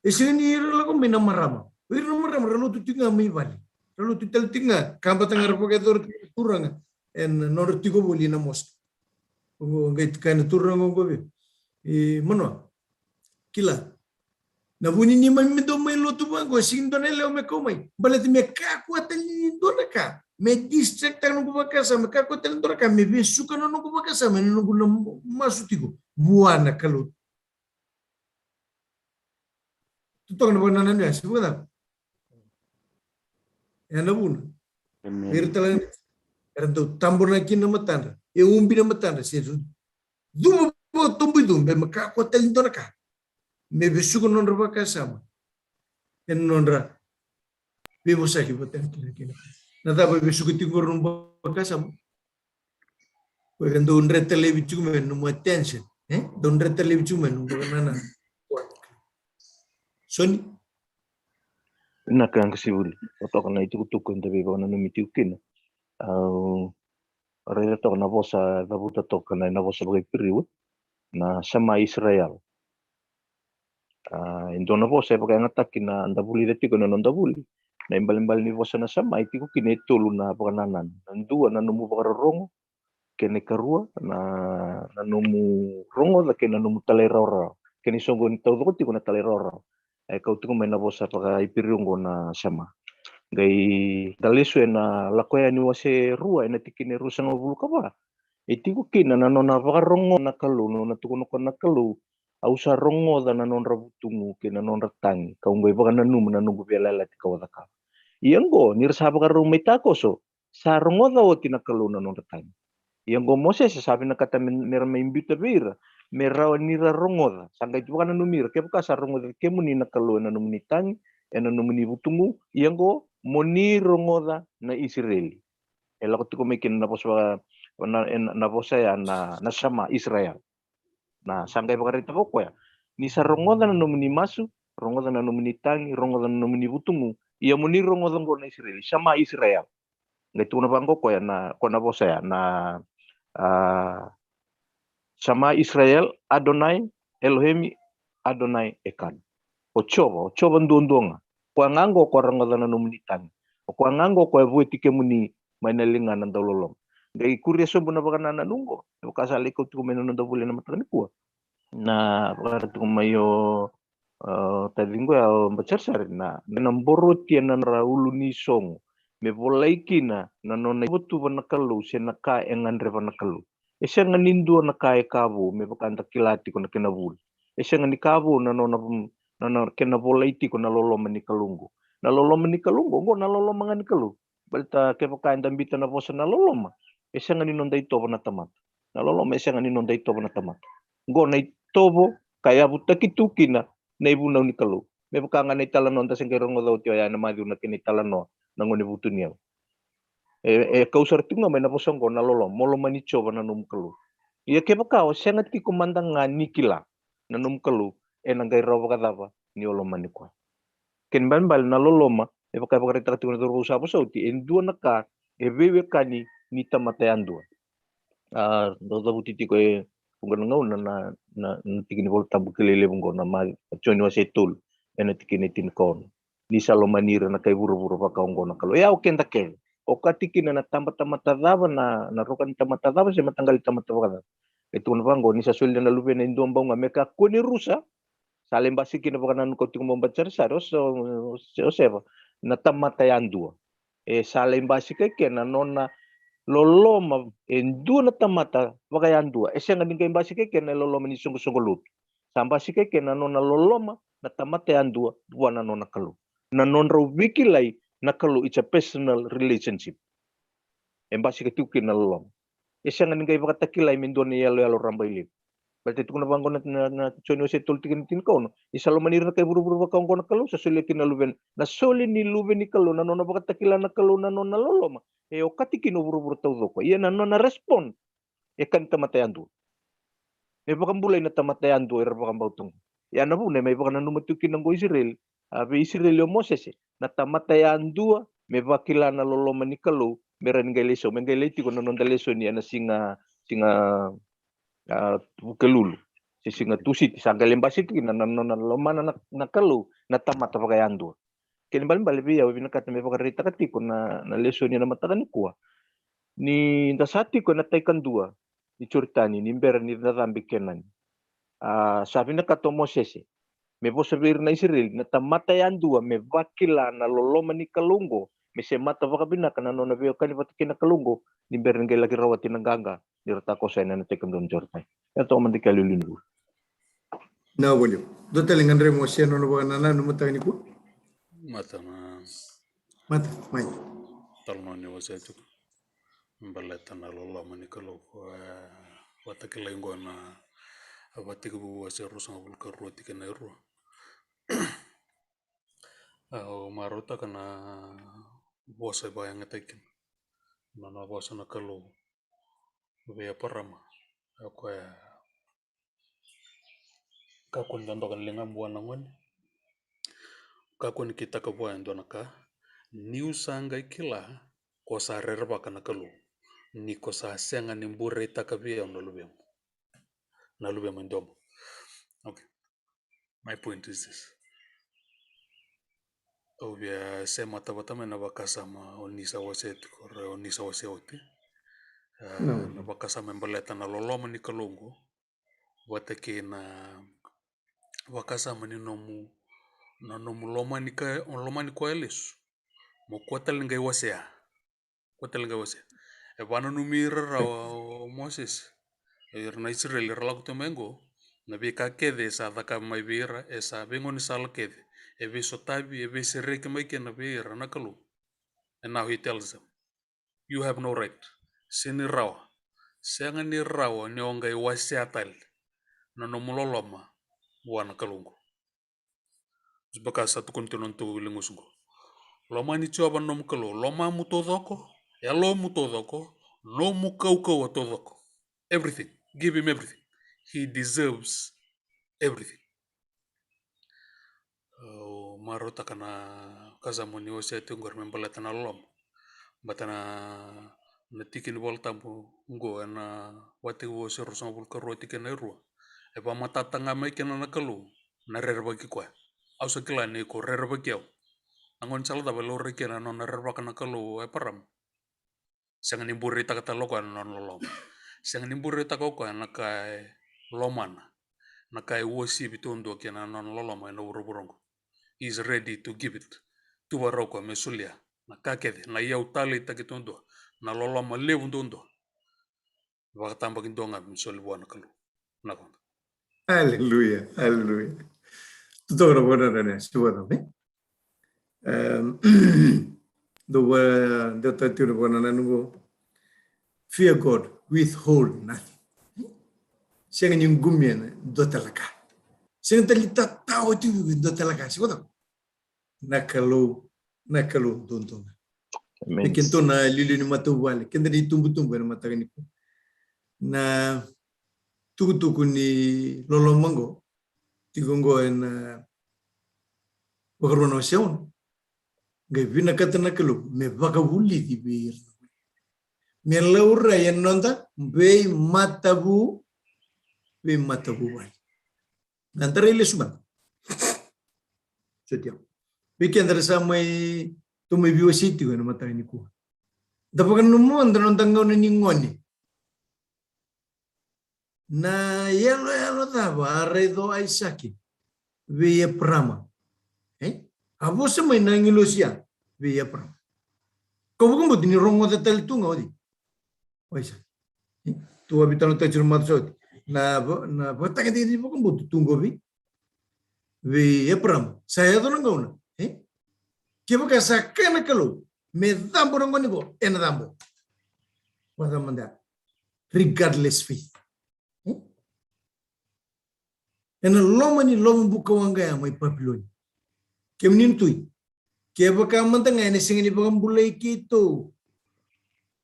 E sega ni ra lako mai na marama. O ira na marama ra lotu tiko ga mai vale. Ra lotu tale tiko ga, kabata ga ra vakayacora tiko na turaga ena nodra tiko voli na mosque. O qai kaya na turaga oqo vei, e, Manoa, kila, na vu ni neimami dau mai lotu vaqo, e sega ni dua na yalewa me kau mai. Baleta me kakua tale ni dua na ka me distract taka noqu vakasama, me kakua tale ni dua na ka me vesuka na noqu vakasama ena noqu na masu tiko vua na Kalou. Totoka na vakanananu ya, se vakacava? E na vuna. Amen. Ira tale era dau tabonaki na matadra, e ubi na matadra, se cuva vakatoboicuva, me kakua tale ni dua na ka me vesuka na nodra vakasama ena nodra veivosaki vata kei na kena. Na cava e vesuka tiko qori na nomu vakasama? Ko e dau dreta laivi tiko mai na nomu attention, e? Dau dreta laivi tiko mai na nomu vakanananu. Soni? Vinaka qasenivuli, totoka na itukutuku eda veivakananumi tiko kina. Au raica toka na vosa, cavuta toka na, na vosa vakaIperiu, na Shema Israel. A, e dua na vosa e vakayagataki na da vulica tiko ena noda vuli. Na ibalebale ni vosa na Shema e tiko kina e tolu na vakanananu. Na dua na nomu vakarorogo, kei na ikarua na, na nomu rogoca, kei na nomu talairawarawa. Kei na isoqoni taucoko tiko na talairawarawa. E kau tiko mai na vosa vakaIperiu oqo na Shema. Qai da lesu ena Lako Yani wase rua ena tikina e ruasagavulu ka va. E tiko kina na nona vakarogo na Kalou, nona tukuna ko na Kalou, au sa rogoca na nodra vutugu kei na nodra tagi, kau qai vakananuma na noqu veiyalayalati kau a cakava. Ia oqo, ni ra sa vakarau mai takoso, sa rogoca oti na Kalou na nodra tagi. Ia oqo Mosese sa vinakata me, me ra mai biuta vei ira, me rawa ni ra rogoca. Sa qai tu vakananumi ira, kevaka sa rogoca kemuni na Kalou ena nomuni tagi, ena nomuni vutugu, ia oqo mo ni rogoca na Isireli. E lako tiko mai kina na vosa vaka, na, na, na vosa ya na, na Shema Israel. Na sa qai vakaraitaka o koya, ni sa rogoca na nomuni masu, rogoca na nomuni tagi, rogoca na nomuni vutugu, ia mo ni rogoca oqo na Isireli, Shema Israel. Qai tukuna vaqo o koya na, ko na vosa ya na, a, Shema Israel, Adonai Elohim, Adonai Echad. O Jiova, o Jiova duadua ga. Koya ga oqo ko rogoca na nomuni tagi. O koya ga oqo ko vueti kemuni mai na liga na dauloloma. Qai kuria sobu na vakanananu oqo, e vaka sa lai kau tiko mai na noda vuli ena mataka nikua. Na vakara tiko mai o, o taciqu ya o Bacarisari, na, na boroti ena nodra ulu ni sogo me volai kina na nona ituvatuva na Kalou se na ka e gadreva na Kalou. E sega ni dua na ka e ka vou me vaka da kila tiko na kena vuli. E sega ni ka vou na nona, na, na kena volai tiko na loloma ni Kalou oqo. Na loloma ni Kalou oqo, oqo na loloma ga ni Kalou. Baleta kevaka eda biuta na vosa na loloma, e sega ni noda itovo na tamata. Na loloma e sega ni noda itovo na tamata. Oqo na itovo ka yavutaki tu kina na ivunau ni Kalou. Me vaka ga na italanoa da se qai rogoca oti oya ena Maciu, na kena italanoa na gone vutuniyau. E, e kau sara tiko ga mai na vosa oqo na loloma, mo lomani Jiova na nomu Kalou. Ia kevaka o sega tiko mada ga ni kila na nomu Kalou, ena qai rawa vakacava ni o lomani koya? Kena ibalebale na loloma, e vaka e vakaraitaka tiko na cauravou sa vosa oti, e dua na ka e veiwekani ni tamata yadua. A, dau cavuti tiko e vuqa na gauna na, na, na tiki ni Volatabu kilai levu oqo na Ma-, Joni wase tolu, ena tikina e tinikaono. Ni sa lomani ira na kai vuravura vaka oqo na Kalou. E ya o keda kece. Okati kina na tabatamata cava, na, na roka ni tamata cava se mataqali tamata vakacava. E tukuna vaqo, ni sa solia na Luvena e dua bau ga me kakua ni rusa. Sa lai basika kina vakanananu kau tiko mai o Bacarisari, o Se-, o Se-, o Seva, na tamata yadua. E sa lai basika kina na nona loloma e dua na tamata vakayadua. E sega ni qai basika kina na loloma ni soqosoqo lotu. Sa basika kina na nona loloma na tamata yadua vua na nona Kalou. Na nodrau veikilai na Kalou, it's a personal relationship. E basika tiko kina na loloma. E sega ni qai vakatakilai me dua na iyaloyalo rabailevu. Baleta e tukuna vaqo na, na, na Joni wase tolu tikina tinikaono. Ni sa lomani ira na kai vuravura vaka oqo na Kalou, sa solia kina na Luvena. Na soli ni Luve ni Kalou, na nona vakatakila na Kalou na nona loloma, e okati kina o vuravura taucoko. Ia na nona respond e ka ni tamata yadua. Me vakabulai na tamata yadua era vakabauta oqo. Ia na vuna e mai vakananuma tu kina oqo Isireli, a, vei Isireli o Mosese, na tamata yadua me vakila na loloma ni Kalou, me ra ni qai lai sau, me qai lai tiko na noda lesoni ena siga, siga, a, Vukelulu se siga Tusiti, sa qai lai basika kina na, na, na nona lomana na, na Kalou na tamata vakayadua. Kena ibalebale vei au e vinakata me vakaraitaka tiko na, na lesoni ena mataka nikua. Ni da sa tiko ena tai kadua ni Joritani, ni bera ni da cabe Kenani. A, sa vinakata o Mosese me vosa vei ira na Isireli, na tamata yadua me vakila na loloma ni Kalou oqo, me semata vakavinaka na nona veiwekani vata kei na Kalou oqo, ni bera ni qai laki rawati na qaqa ni ra takoso yani ena tai kadua ni Joritani. Ia toka mada ke, a, liuliu ni vuli. Na vuli. Dua tale ga, Dre, mo se nona vakanananu mataka nikua. Mata na. Mata, mai. Talanoa ni wasea tiko. Baleta na loloma ni Kalou, e, vakatakilai oqo na, e, Vakatekivu wase ruasagavulu ka rua tikina e rua. Au marautaka na vosa e vakayagataki kina. Na, na vosa na Kalou vei Eparama. E koya, kakua ni dodoka na ligamu vua na gone. Kakua ni kitaka vua e dua na ka. Niu sa qai kila ko sa rerevaka na Kalou, ni ko sa sega ni bureitaka vei au na luvemu. Na luvemu e domo. Okay. My point is this. Au via semata vata mai na vakasama o ni sa wasea tiko, ra, o ni sa wasea oti. A, na vakasama e baleta na loloma ni Kalou oqo vata kei na vakasama ni nomu, na nomu lomani ka, lomani koya lesu. Mo kua tale ni qai wasea. Kua tale ni qai wasea. E vakananumi ira rawa o Mosese, ira na Isireli era lako tu mai oqo, na veika kece e sa cakava mai vei ira, e sa veigaunisala kece e veisotavi, e veisereki mai kina vei ira na Kalou. And now he tells them, you have no right. Sega ni rawa. Sega ni rawa ni o qai wasea tale na nomu loloma vua na Kalou oqo. Vaka sa tukuni tu na nodatou legusu qo. Lomani Jiova na nomu Kalou, lomamu taucoko, yalomu taucoko, nomu kaukauwa taucoko. Everything. Give him everything. He deserves everything. Au marautaka na ka sa moni wasea tiko qori me baleta na loloma. Baleta na, na tiki ni Vola Tabu qo ena Vakatekivu wase ruasagavulu ka rua tikina e rua. E vakamatatataka ga mai kina na Kalou na rerevaki koya. Au sa kila ni ko rerevaki au. Na gaunisala cava e laurai kina na nona rerevaka na Kalou o Eparama? Sega ni bureitaka tale o koya na nona loloma. Sega ni bureitaka o koya na ka e lomana, na ka e uasivi taudua kina na nona loloma ena vuravura oqo. He is ready to give it. Tu vakarau koya me solia na ka kece, na iyau taleitaki taudua, na loloma levu taudua. Vakatabakidua ga me soli vua na Kalou. Na koda. Aleluya, aleluya. Totoka na vanua na, se vanua me. Em, dou va, dou tati na vanua na nugo. Fear God, withhold nothing. Sega ni qumia na dua tale na ka. Sega tale ni tatao tiko dua tale na ka. Se koto. Na Kalou, na Kalou dodonu. Amen. E keitou na liuliu ni matavuvale, keda na itubutubu ena mataka nikua. Na tukutuku ni loloma qo, tiko qo ena Vakarua na wase ono. Qai vinakata na Kalou me vakavulici vei ira. Me laurai ena noda veimatavu, veimatavuvale. Na da rai lesu mada. Sotia. Vei keda ra sa mai, tou mai veiwasei tiko ena mataka nikua. Da vakananuma mada na noda gauna ni gone. Na iyaloyalo cava a raica o Aisake vei Eparama? E? A vosa mai na agilosi ya vei Eparama. Kau vakabauta ni rogoca tale tu ga oti. O Aisake. E? Tou a veitalanoataka tiko na macawa sa oti. Na va-, na vakatagedegede ni vakabauta tu qo vei, vei Eparama. Sa yaco na gauna. E? Kevaka sa kaya na Kalou me cabo na gone qo, ena cabo. Vakacava mada? Regardless faith. E? Ena loma ni lovo bukawaqa ya mai Papiloni. Kemuni na tui. Kevaka mada ga ena sega ni vakabulai keitou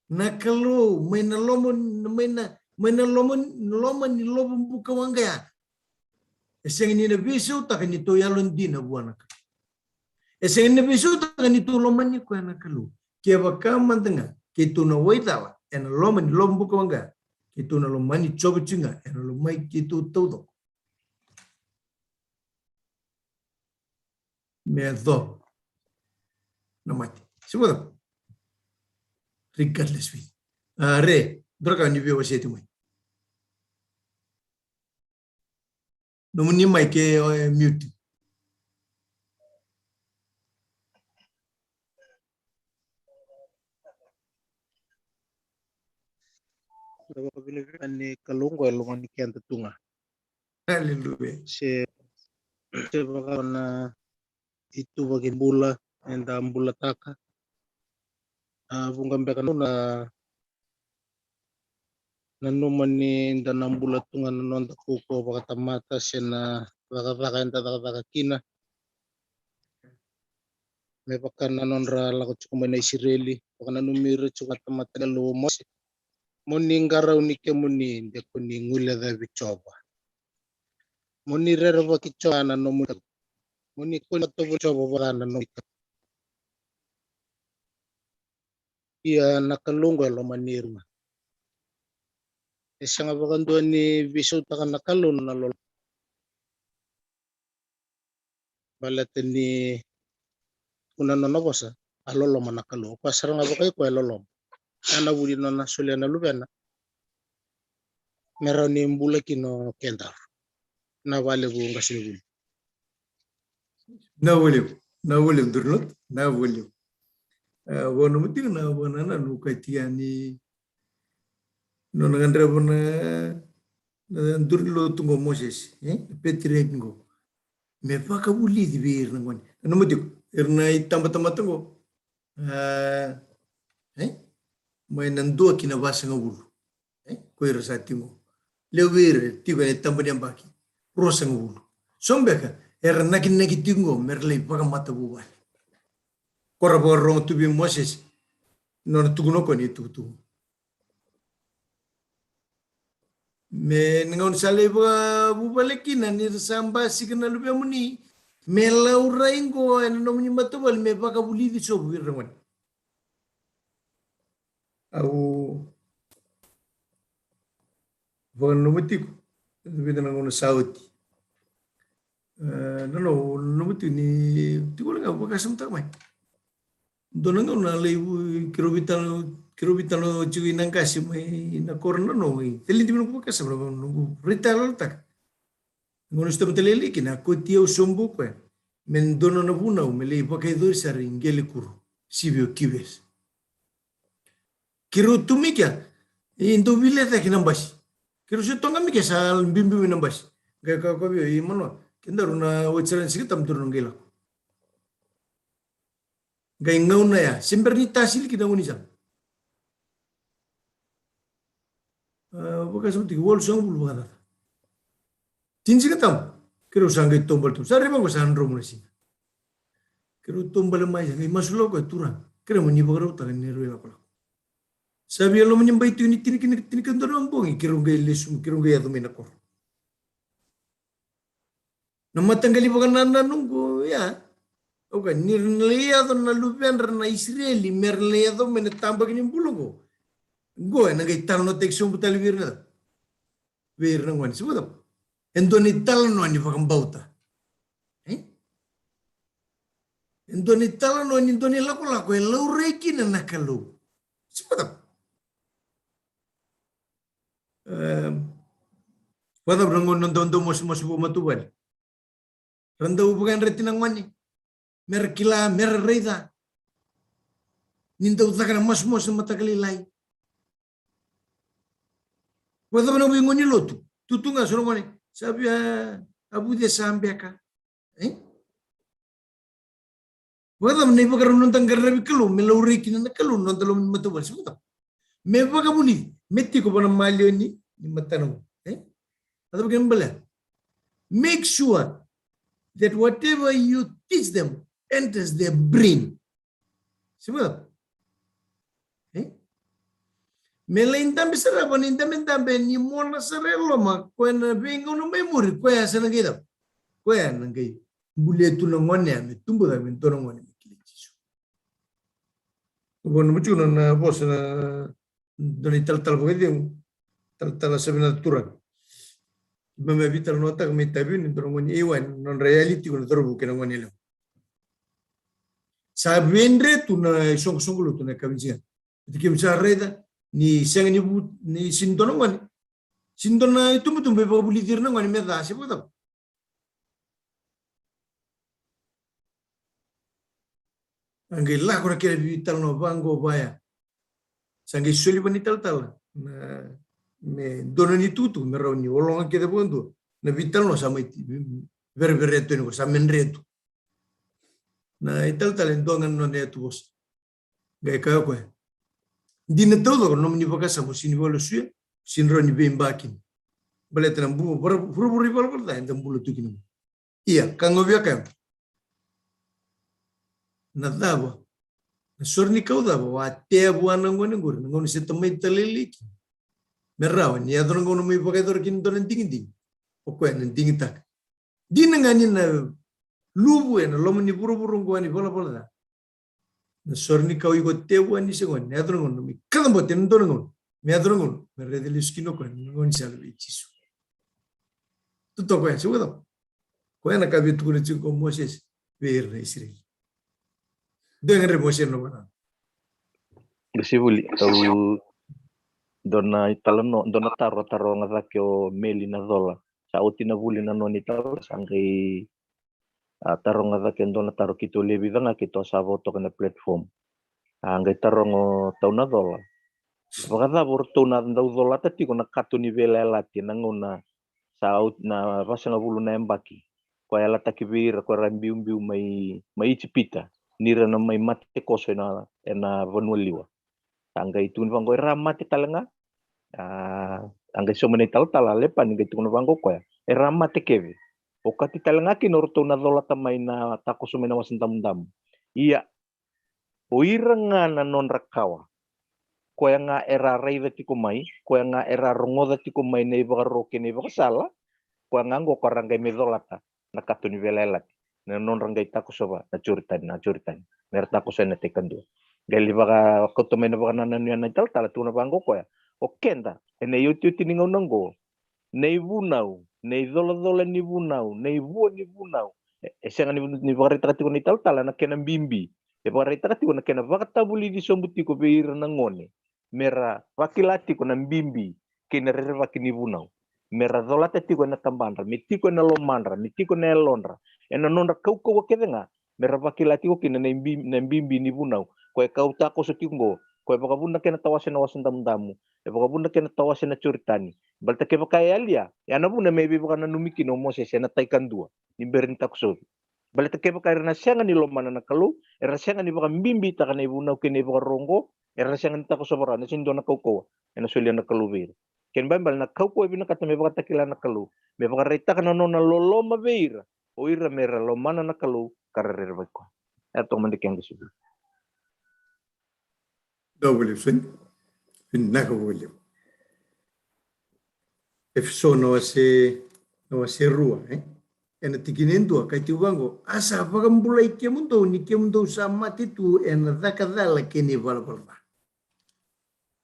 na Kalou mai na loma, mai na, mai na loma, loma ni lovo bukawaqa ya. E sega ni na veisautaka ni tou yalodina vua na Kalou. E sega ni na veisautaka ni tou lomani koya na Kalou. Kevaka mada ga keitou na waicala ena loma ni lovo bukawaqa, keitou na lomani Jiova tiko ga ena lomai keitou taucoko. Me yacova na mate. Se vacava? Regardless faith. A, Re, dua na ka ni via wasea tiko mai. Nomuni mic e, e mute. Sa vakavinavinaka ni Kalou qo e lomani keda tu ga. Aleluya. Se, se vaka na ituvaki bula eda bulataka. A, vuqa beka na, nanuma ni da na bula tu ga na noda kaukauwa vakatamata se na cakacaka eda cakacaka kina. Me vaka na nodra lako tiko mai na Isireli, vakananumi ira tiko na tamata ni Kalou o Mose. Mo ni qarauni kemuni, de ko ni guilecavi Jiova. Mo ni rerevaki Jiova na nomu, mo ni kua ni tovo Jiova vaka na nomu. Ia na Kalou qo e lomani ira. E sega vakadua ni veisautaka na Kalou na loloma. Baleta ni tukuna na nona vosa, a loloma na Kalou. Koya sara ga vakai koya e loloma. Ia na vuli nona solia na luvena me rawa ni bula kina o kedaru. Na valevu qasenivuli. Na valevu, na valevu, duri lotu, na valevu. E, vua na mutika na vua na na nuka tia ni nona gadreva na, na duri lotu qo Moses, e? Patriarch qo. Me vakavulici vei ira na gone. Na matiko, ira na itabatamata qo. A, e? Mai na dua ki na vasagavulu. E? Ko ira sa tiko. Levu vei ira tiko ena taba ni yabaki ruasagavulu. So beka, era nakinaki tiko qo me ra lai vakamatavuvale. Ko ra vakarorogo tu vei Mosese, nona tukuna o koya ni tukutuku. Me na gauna sa lai vakavuvale kina, ni ra sa basika na luvemuni, me laurai qo ena nomuni matavuvale me vakavulici sobu vei ira na gone. Au vakananuma tiko, e vica na gauna sa oti. E, na, na, nanuma tiko ni tiko na gauna vakasamataka mai. Dua na gauna lai vu, keirau veitalanoa, keirau veitalanoa tiko i na qase mai na koro na noqu, e, talenti mai noqu vakasama, noqu, noqu rai tale tale. Gauna sa tamata lailai kina, a kauti au sobu o koya me dua na vunau me lai vakayacori sara i Qelikuro, sivi o Kivesi. Keirau tu mai kea, e dau viletaki na basi. Keirau se toqa mai kea sa biubiu mai na basi. Qai kaya o koya vei au, i Manoa, kedaru na oti sara ni Sigatabu daru na qai lako. Qai gauna ya, se bera ni tasili kina na gaunisala. A, vakasamataki walusagavulu vakacaca. Tini Sigatabu, keirau sa qai taubale tu. Sa rairai vaqo sa dromu na siga. Keirau taubale mai, sa qai masulaka o koya, Turaga, keirau mani vakarautaka ni rau ilakolako. Sa via loma ni bai tiko ni tini kina, tini kina dua na bogi, keirau qai lesu, keirau qai yaco mai na koro. Na mataqali vakanananu qo ya. Oka, ni ra na lai yaco na luvedra na Isireli, me ra na lai yaco mai na tabaki ni bula qo. Qo, ena qai talanoataki sobu tale vei ira na, vei ira na gone. Se vakacava? E dua na italanoa ni vakabauta. E? E dua na italanoa ni dua na ilakolako e laurai kina na Kalou. Se vakacava? E, vakacava na gauna dau, dau mosimosi vakamatavuvale? Ra dau vakayadrati na gone me ra kila, me ra raica ni dau caka na mosimosi na mataka lailai. Vakacava na vei gone ni lotu? Tu tu ga so na gone, sa via, a, vuce sa beka. E? Vakacava na ivakarau ni noda qaravi Kalou me laurai kina na Kalou na noda loma ni matavuvale? Se vakacava? Me vakavulici, me tiko vua na maliwa ni, ni matana qo. E? A cava kena baleta? Make sure that whatever you teach them enters their brain. Se vakacava? E? Me lai dabe sara vua na idabedabe ni mona sara e loma, koya na veigauna mai muri, koya sa na qai cava? Koya na qai bulia tu na gone ya me tubu cake me dua na gone me kila Jisu. Au vakananuma tiko na, na vosa na dua na italatala vakacegu, talatala Savinaca Turaga. Keimami a veitalanoataka mai Taveuni, dua na gone e wai, nodra yali tiko na cauravou kei na gone yalewa. Sa veidre tu na isoqosoqo lotu na yakavi ni siga. Baleta keimami sa raica ni sega ni vu, ni sega ni dua na gone, sega ni dua na itubutubu e vakavulici ira na gone me ca se vakacava. A qai lako na kena veitalanoa vaqo vaya. Sa qai soli vua na italatala na, me dua na itukutuku me rawa ni ologa kece vakadua na veitalanoa sa mai ti, vereverea tu yani qo, sa me dre tu. Na italatala e dua ga na nona yatuvosa. Qai kaya o koya, dina taucoko na nomuni vakasama, o sega ni vakalesui, o sega ni rawa ni veibakina. Baleta na bu, vura, vuravura ivalavala ca eda bula tu kina. Ia, ka ga au via kaya, na cava, na sore ni kau cava o a tea vua na gone qori na gauna se tamai tale lailai kina, me rawa ni yaco na gauna mai vakayacora kina dua na digidigi, o koya na digitaka. Dina ga ni na luvu ena loma ni vuravura oqo ni valavala ca. Na sore ni kau iko tea vua ni se gone, na yaco na gauna me kacabote ena dua na gauna, me yaco na gauna me raica lesu kina o koya na gaunisala vei Jisu. Totoka ya, se vakacava? Koya na ka via tukuna tiko o Mosese vei ira na Isireli. Dua ga, Mosese, na vanua. Qase vuli, au dua na italanoa, dua na taro a taroga cake o Meli Nacola. Sa oti na vuli na nona italanoa, sa qai a taroga cake e dua na taro, keitou lewe vica ga keitou a sava toka ena platform. A qai taroga o tau Nacola, vakacava o ratou na dau colata tiko na kato ni veiyalayalati ena gauna sa oti na vasagavulu na yabaki, koya yalataki vei ira ko era biubiu mai, mai Ijipita, ni ra na mai mate koso ena, ena vanua liwa. Sa qai tukuni vaqo, era mate tale ga. A, a qai sauma na italatala Lepani, qai tukuna vaqo o koya, era mate kece. Okati tale ga kina o ratou na colata mai na takoso mai na Wasa Damudamu. Ia, o ira ga na nodra kawa, koya ga era a raica tiko mai, koya ga era a rogoca tiko mai na ivakaro kei na ivakasala, koya ga oqo ka ra qai mai colata na kato ni veiyalayalati, na nodra qai takosova na Joritani, na Joritani, me ra takoso yani na tai kadua. Qai lai vakakauta mai na vakanananu yani na italatala, tukuna vaqo o koya: O keda, ena iotioti ni gauna oqo, na ivunau, na icolacola ni vunau, na ivua ni vunau, e, e sega ni, ni vakaraitaka tiko na italatala na kena bibi. E vakaraitaka tiko na kena vakatavulici sobu tiko vei ira na gone, me ra vakila tiko na bibi kei na rerevaki ni vunau, me ra colata tiko ena tabadra, me tiko ena lomadra, me tiko ena yalodra, ena nodra kaukauwa kece ga, me ra vakila tiko kina na ibi-, na bibi ni vunau. Koya e kau takoso tiko oqo, koya e vakavuna na kena tawase na Wasa Damudamu, e vakavuna na kena tawase na Joritani. Baleta kevaka e yalia, ya na vuna me veivakananumi kina o Mosese ena tai kadua ni bera ni takosovi. Baleta kevaka era na sega ni lomana na Kalou, era na sega ni vakabibitaka na ivunau kei na ivakaro oqo, era na sega ni takosova rawa, na sega ni dua na kaukauwa ena solia na Kalou vei ira. Kena ibalebale na kaukauwa e vinakata me vakatakila na Kalou, me vakaraitaka na nona loloma vei ira, o ira me ra lomana na Kalou ka ra rerevaki koya. Era toka mada kei qai sucu. Dou vale, Fred. Vinaka vakalevu. Efeso na wase, na wase rua, e? Ena tikina e dua, kaya tiko vaqo: A sa vakabulai kemudou ni kemudou sa mate tu ena caka cala kei na ivalavala ca.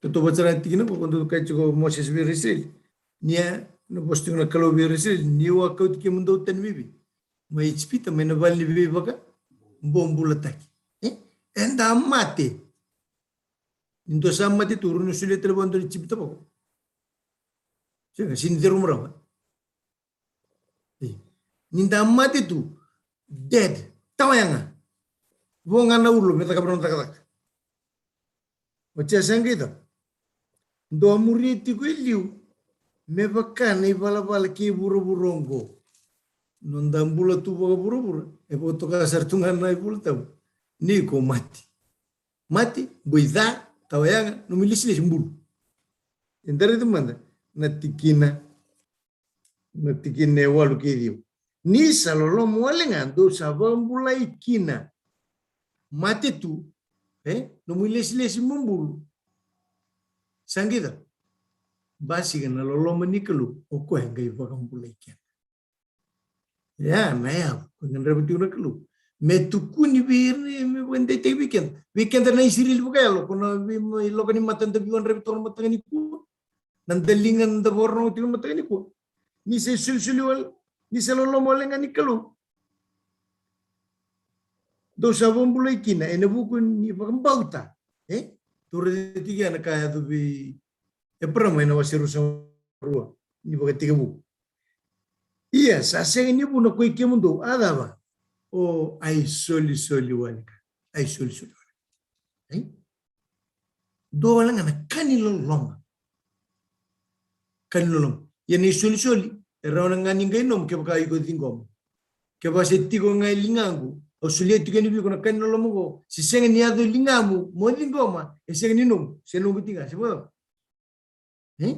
Tautauvata sara na tikina qo, ko dou kaya tiko o Mosese vei ira na Isireli. Ni a, na vosa tiko na Kalou vei ira na Isireli, niu a kauti kemudou tani mai vei? Mai Ijipita, mai na vale ni veivakabobulataki. E? Eda mate. Ni dou sa mate tu, rawa ni solia tale vua e dua na Ijipita vaqo? Sega, sega ni curu rawa. E. Ni da mate tu, dead, tawa yaga. Vo ga na ulo me cakava na cakacaka. Oti ya sa qai cava? Dou a muria tiko e liu me vaka na ivalavala kei vuravura oqo. Noda bula tu vakavuravura, e vakatoka sara tu ga na iVola Tabu ni ko mate. Mate, boi ca, tawa yaga, nomu ilesilesi bulu. Eda raica mada na tikina, na tikina e walu kei ciwa. Ni sa loloma wale ga, dou sa vakabulai kina. Mate tu, e, nomu ilesilesi mo bulu. Sa qai cava? Basika na loloma ni Kalou, o koya qai vakabulai keda. Ia, na yavu, ko gadreva tiko na Kalou me tukuni vei ira, me vakadeitaki vei keda. Vei keda na Isireli vakayalo, ko na vei, mai loka ni mata da veiwadravi toka na mataka nikua. Na daliga da vakarorogo tiko na mataka nikua. Ni sa isolisoli wale, ni sa loloma wale ga ni Kalou. Dou sa vakabulai kina ena vuku ni vakabauta. E? Tou raica tiko ya na ka yaco vei Eparama ena wase ruasagavulu ka rua ni Vakatekivu. Ia, sa sega ni vuna koi kemudou, a cava? O a isolisoli wale ga. A isolisoli wale ga. E? Dua wale ga na ka ni loloma. Ka ni loloma. Ia na isolisoli, e rawa ga ni qai nomu kevaka iko ciqoma. Kevaka se tiko ga e ligaqu, au solia tiko yani vei iko na ka ni loloma qo, se sega ni yaco e ligamu mo ciqoma, e sega ni nomu, se noqu tiko ga, se vakacava? E?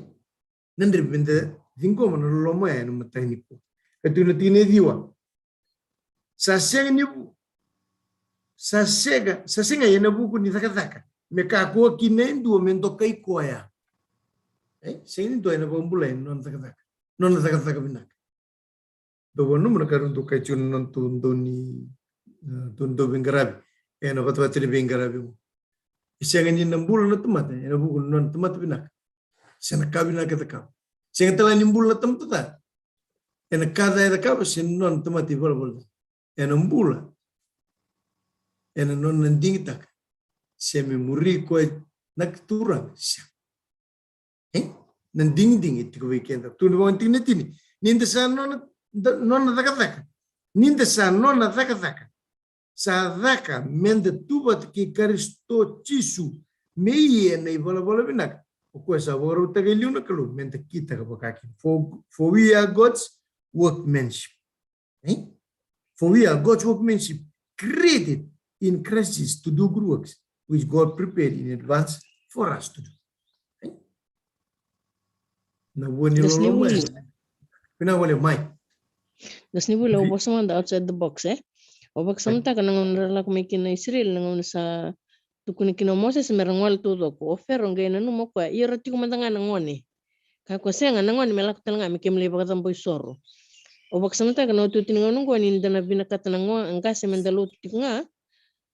Na gadrevi meda ciqoma na loloma oya ena mataka nikua. Ka tu na tikina e ciwa. Sa sega ni vu-, sa sega, sa sega ena vuku ni cakacaka me kakua kina e dua me dokai koya. E? Sega ni dua ena vakabulai ena nona cakacaka. Nona cakacaka vinaka. Dou vakananuma na ka dou kaya tiko na nona tu dau ni, e, tu dau veiqaravi. Ena vatavata ni veiqaravi qo. E sega ni na bula na tamata ena vuku ni nona tamata vinaka, se na ka vinaka e cakava. Sega tale ni bula na tamata ca ena ka ca e cakava, se na nona tamata ivalavala ca. Ena bula ena nona digitaka se me muri koya na Turaga, se E? Na digidigi e tiko vei keda. Tukuni vaka na tikina e tini. Ni da sa nona, da, nona cakacaka. Ni da sa nona cakacaka. Sa caka me da tu vata kei Karisito Jisu me ia na ivalavala vinaka. O koya sa vakarautaka e liu na Kalou me da kitaka vakakina. For, for we are God's workmanship. Eh? For we are God's workmanship, created in Christ Jesus to do good works, which God prepared in advance for us to do. Eh? Na vua ni loloma. Vinaka vale mai. Qase ni vuli, au vosa mada outside the box, e? Au vakasamataka na gauna ra lako mai kina Isireli, na gauna sa tukuni kina o Moses me ra gole taucoko. O Fero qai nanuma o koya, ia ra tiko mada ga na gone. Ka ko sega na gone me lako tale ga me kemuni lai vakacabo isoro. Au vakasamataka na otioti ni gauna oqo ni da na vinakata na qase me da lotu tiko ga.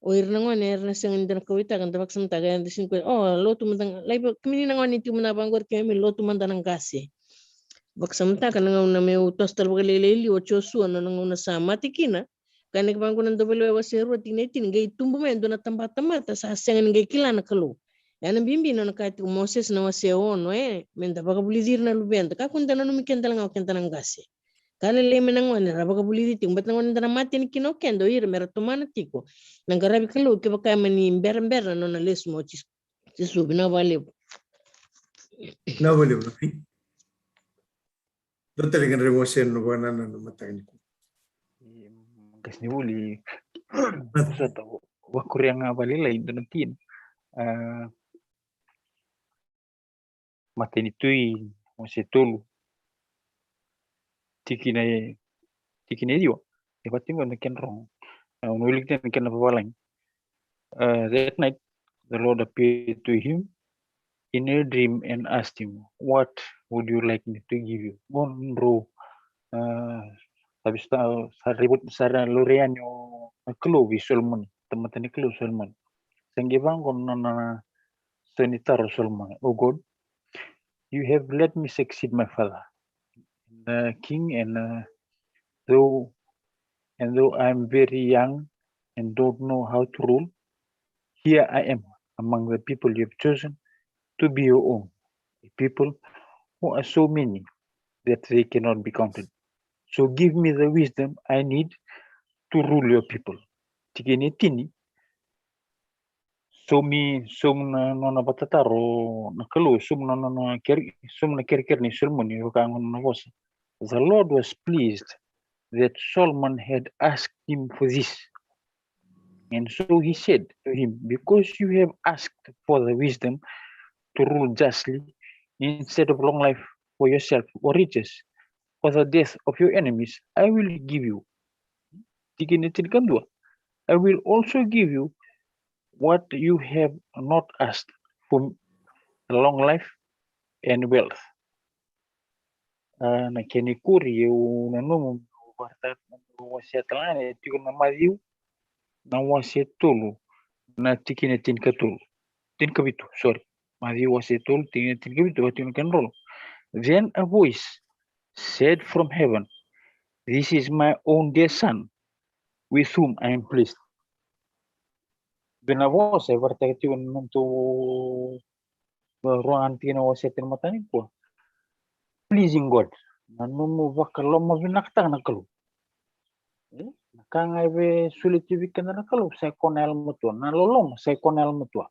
O ira na gone era na sega ni da na kauwaitaka, da vakasamataka, e da sega ni ko, o, lotu mada ga, lai va, kemuni na gone tiko mada vaqori, kemuni lotu mada na qase. Vakasamataka na gauna meu toso tale vakalailai liu o Josua, na gauna sa mate kina. Ka na kevaka na Dauveilewa wase rua tikina e tini, qai tubu mai e dua na tabatamata sa sega ni qai kila na Kalou. Ya na bibi na nona kaya tiko Moses na wase ono, e, me da vakavulici ira na luveda. Ka ko da nanumi keda tale ga o keda na qase. Ka lailai mai na gone ra vakavulici tiko, baleta na gone da na mate yani kina o keda, o ira me ra tomana tiko na qaravi Kalou kevaka e mani berabera na nona lesu mai o Jisu. Vinaka vakalevu. Vinaka vakalevu. Dua tale ga na raivosa ena vakanananu mataka nikua. Qase ni vuli, sa ta vakuria ga vakalailai dua na tikina. A, Matai ni Tui, wase tolu, tikina e, tikina e ciwa. E vati qo na kena rogo. Au na wilika tale na kena vavalagi. Uh, that night, the Lord appeared to him in a dream and asked him, "What would you like me to give you?" Qo na drau, uh, sa vei sa, sa raivotu, sa laurai yani o na Kalou vei Solomoni, tamata ni Kalou Solomoni. Sa qai vaqo na nona sau ni taro o Solomoni. "O God, you have let me succeed my father, the king, and, uh, though, and though I am very young and don't know how to rule, here I am among the people you have chosen to be your own, a people who are so many that they cannot be counted. So give me the wisdom I need to rule your people." Tikina e tini, saumi, saumi na nona vakatataro na Kalou, saumi na nona kere, saumi na kerekere nei Solomoni, vaka qo na nona vosa. The Lord was pleased that Solomon had asked him for this. And so he said to him, "Because you have asked for the wisdom to rule justly instead of long life for yourself or riches, for the death of your enemies, I will give you." Tikina e tinikadua, "I will also give you what you have not asked, for long life and wealth." A, na kena ikuri, au nanuma meu vakatataka, meu wasea tale ga, e tiko na Maciu, na wase tolu, na tikina tinikatolu, tinikavitu, sorry. Maciu wase tolu, tikina tinikavitu, vaka tiko na kena rogo. Then a voice said from heaven, "This is my own dear son, with whom I am pleased." Vei na vosa e vakaraitaka tiko na nomutou rua ga na tikina wasea tiko ena mataka nikua. Pleasing God. Na nomu vakalomavinakataka na Kalou. E? Na ka ga e via solia tu vei keda na Kalou, sa i koya na yalomatua. Na loloma, sa i koya na yalomatua.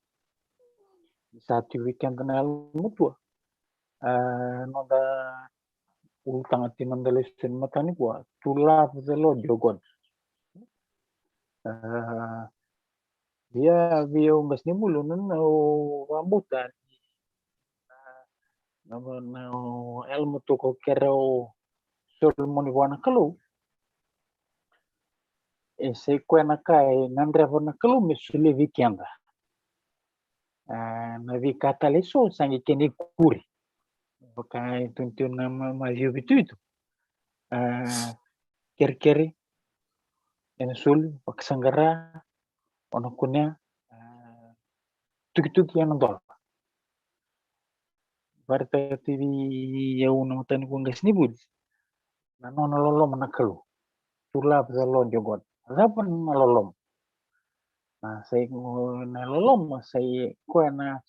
Sa tu vei keda na yalomatua. A, noda ulutaga tiko ni noda lesoni mataka nikua, to love the Lord your God. A, ia vei au qase ni vuli, au nanuma, au vakabauta ni na, na, na yalomatua ko kerea o Solomoni vua na Kalou, e sa i koya na ka e gadreva na Kalou me solia vei keda. A, na veika tale eso sa qai kena ikuri. Vaka e tukuni tu na Ma-, Maciu vitu vitu. A, kerekere, ena soli, vakasaqara, o na kunea, a, tukituki, ena dola. Vakaraitaka tiko vei au na mataka nikua qase ni vuli na nona loloma na Kalou. To love the Lord your God. Cava na loloma? Na sa i, na loloma sa i koya na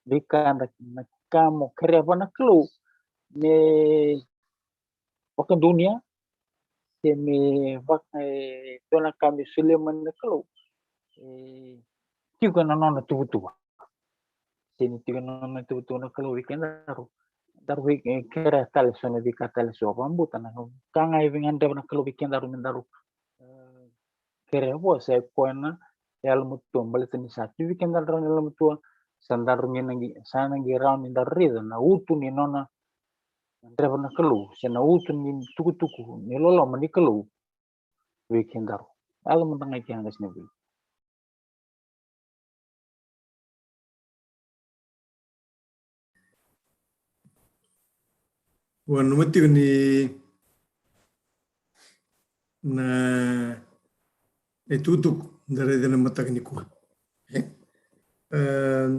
veika, na ka mo kerea vua na Kalou me vakadonuya, se me vaka, e, dua na ka me solia mai na Kalou. E, tiko ena nona tuvatuva. Se ni tiko ena nona tuvatuva na Kalou vei kedaru, daru vei, e, kerea tale so na veika tale eso. Vakabauta na ka ga e via gadreva na Kalou vei kedaru me daru, e, kerea vua, sa i koya na yalomatua, baleta ni sa tu vei kedaru na yalomatua, sa daru qai na qai, sa na qai rawa ni daru raica na uto ni nona Gadreva na Kalou se na uto ni tukutuku ni loloma ni Kalou vei kedaru. Yaco mada ga i ke, na qasenivuli. Ua nanuma tiko ni na itukutuku da raica na mataka nikua. E? E,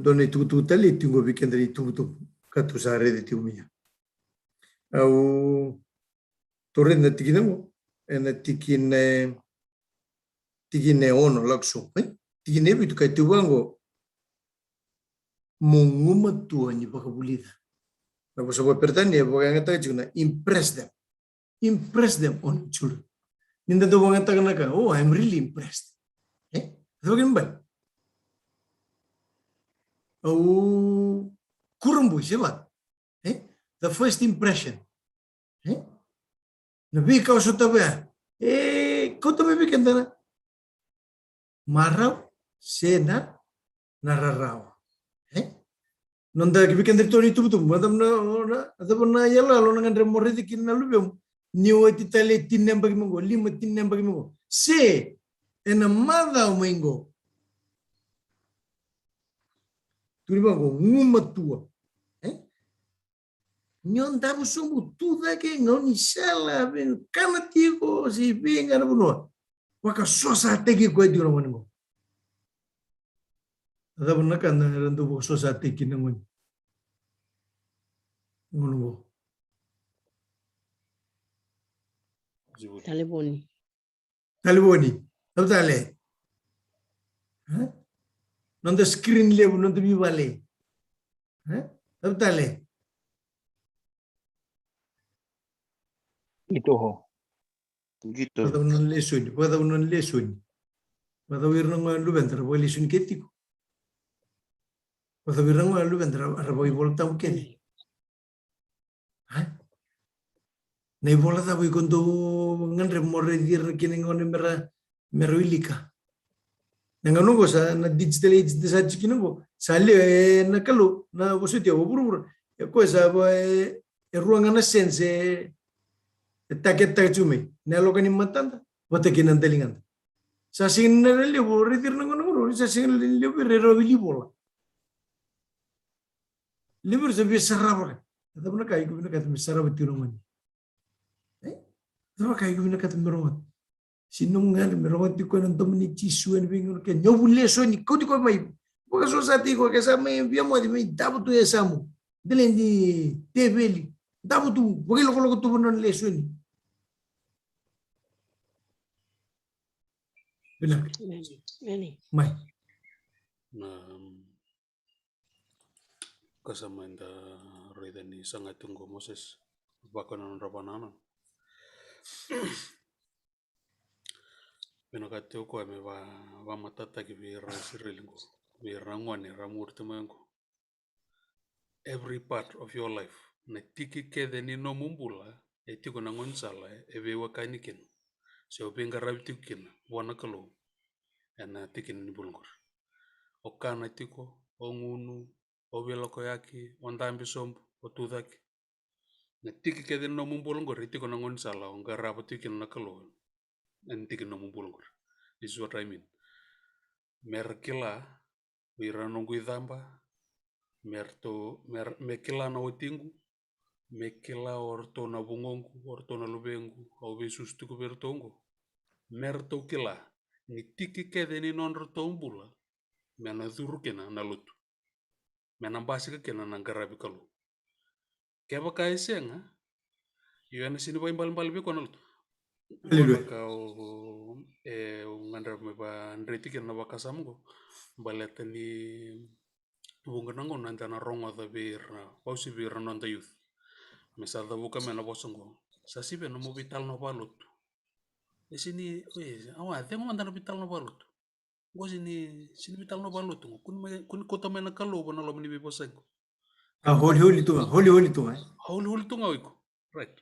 dua na itukutuku tale e tiko vei keda na itukutuku ka tu sa raica tiko mai ya. Au tou raica na tikina qo, ena tikina, tikina e ono lako sobu, e? Tikina e vitu ka e tu vaqo: Mo gumatua ni vakavulica. Na vosa vakaperitania e vakayagataka tiko na impress them. Impress them on your children. Ni da dau vakayagataka na ka, "Oh, I'm really impressed." E? Cava kena ibalebale? Au kurabui, se va? E? The first impression. E? Na veika o sotava ya. E, kauta mai vei keda na marau se na, na rarawa. E? Noda ki vei keda ratou na itubutubu, mada na, na, cava na iyaloyalo o na gadreva mo raici kina na luvemu ni oti tale e tini na yabaki mai qo, lima, tini na yabaki mai qo. Se ena macawa mai qo. Tukuni vaqo, gumatua. E? Ni o davo sobu, tu cake, gaunisala, vei kana tiko se vei ga na vanua. Vakasosataki koya tiko na gone qo. A cava na ka na era dau vakasosataki na gone, gone qo? Talevoni. Talevoni. Cava tale? E? Noda screen levu, noda veivale. E? Cava tale? Qito. Qito. Vakacava na lesoni, vakacava na lesoni. Vakacava ira na gone luveda ra vakalesoni kece tiko. Vakacava ira na gone luveda ra, ra vakaivolatabu kece. A? Na ivola cava iko dau gadreva mo raici ira kina gone mera, mera wilika? Na gauna qo sa na digital age da sa tiko kina qo, sa lewe na Kalou, na vosoti au vuravura. E koya sa va, e, e rua ga na sense e, e taketake tu mai. Na yaloka ni matada vata kei na daligada. Sa sega ni na levu raici ira na gone qo, sa sega ni levu ira era wili vola. Levu ira sa via sarava. Cava na ka iko vinakata me sarava tiko na gone? E? Cava na ka iko vinakata me rogoca? Sega ni nomu gadreva me rogoca tiko na domo ni Jisu ena veigauna kece. Ni o vu lesoni, kauti koya mai. Vakasosataki koya ke sa mai via moce, mai davo tu e yasamu. Dela ni teveli. Davo tu, vakailokoloko tu na nona lesoni. Vinaka. Mai. Na, um, ka sa mai da raica ni saga tiko qo o Moses, vaka na nodra vananana. Vinakata tiko o koya me va, vamatataki vei ira na Isireli qo, vei ira na gone era muri tu mai qo. Every part of your life, na tiki kece ni nomu bula e tiko na gaunisala e veiwekani kina se o veiqaravi tiko kina vua na Kalou ena tikina ni bula qori. O kana tiko, o gunu, o veilakoyaki, o dabe sobu, o tucake. Na tiki kece ni nomu bula qori e tiko na gaunisala o qarava tiko kina na Kalou ena tiki ni nomu bula qori. This is what I mean. Mera kila o ira na noqu icaba, me ratou, me, me kila na watiqu, me kila o ratou na vugoqu, o ratou na luvequ au veisusu tiko vei iratou qo. Me ratou kila ni tiki kece ni nodratou bula me na curu kina na lotu, me na basika kina na qaravi Kalou. Kevaka e sega, io, ena sega ni vakaibalebale vei koya na lotu. Hallelujah. Ka o, e, au gadreva me vadreti kina na vakasama qo, baleta ni vuqa na gauna eda na rogoca vei ira, vausi vei ira na noda youth. Me sa cavuka mai na vosa qo, sa sivia na nomu veitalanoa vakalotu. E sega ni, e, awa, cegu mada na veitalanoa vakalotu. Qo sega ni, sega ni veitalanoa vakalotu qo. Kua ni mai, kua ni kauta mai na Kalou va na loma ni veivosaki qo. A, holy, holy tu ga, holy, holy tu ga, e? Holy, holy tu ga o iko. Right.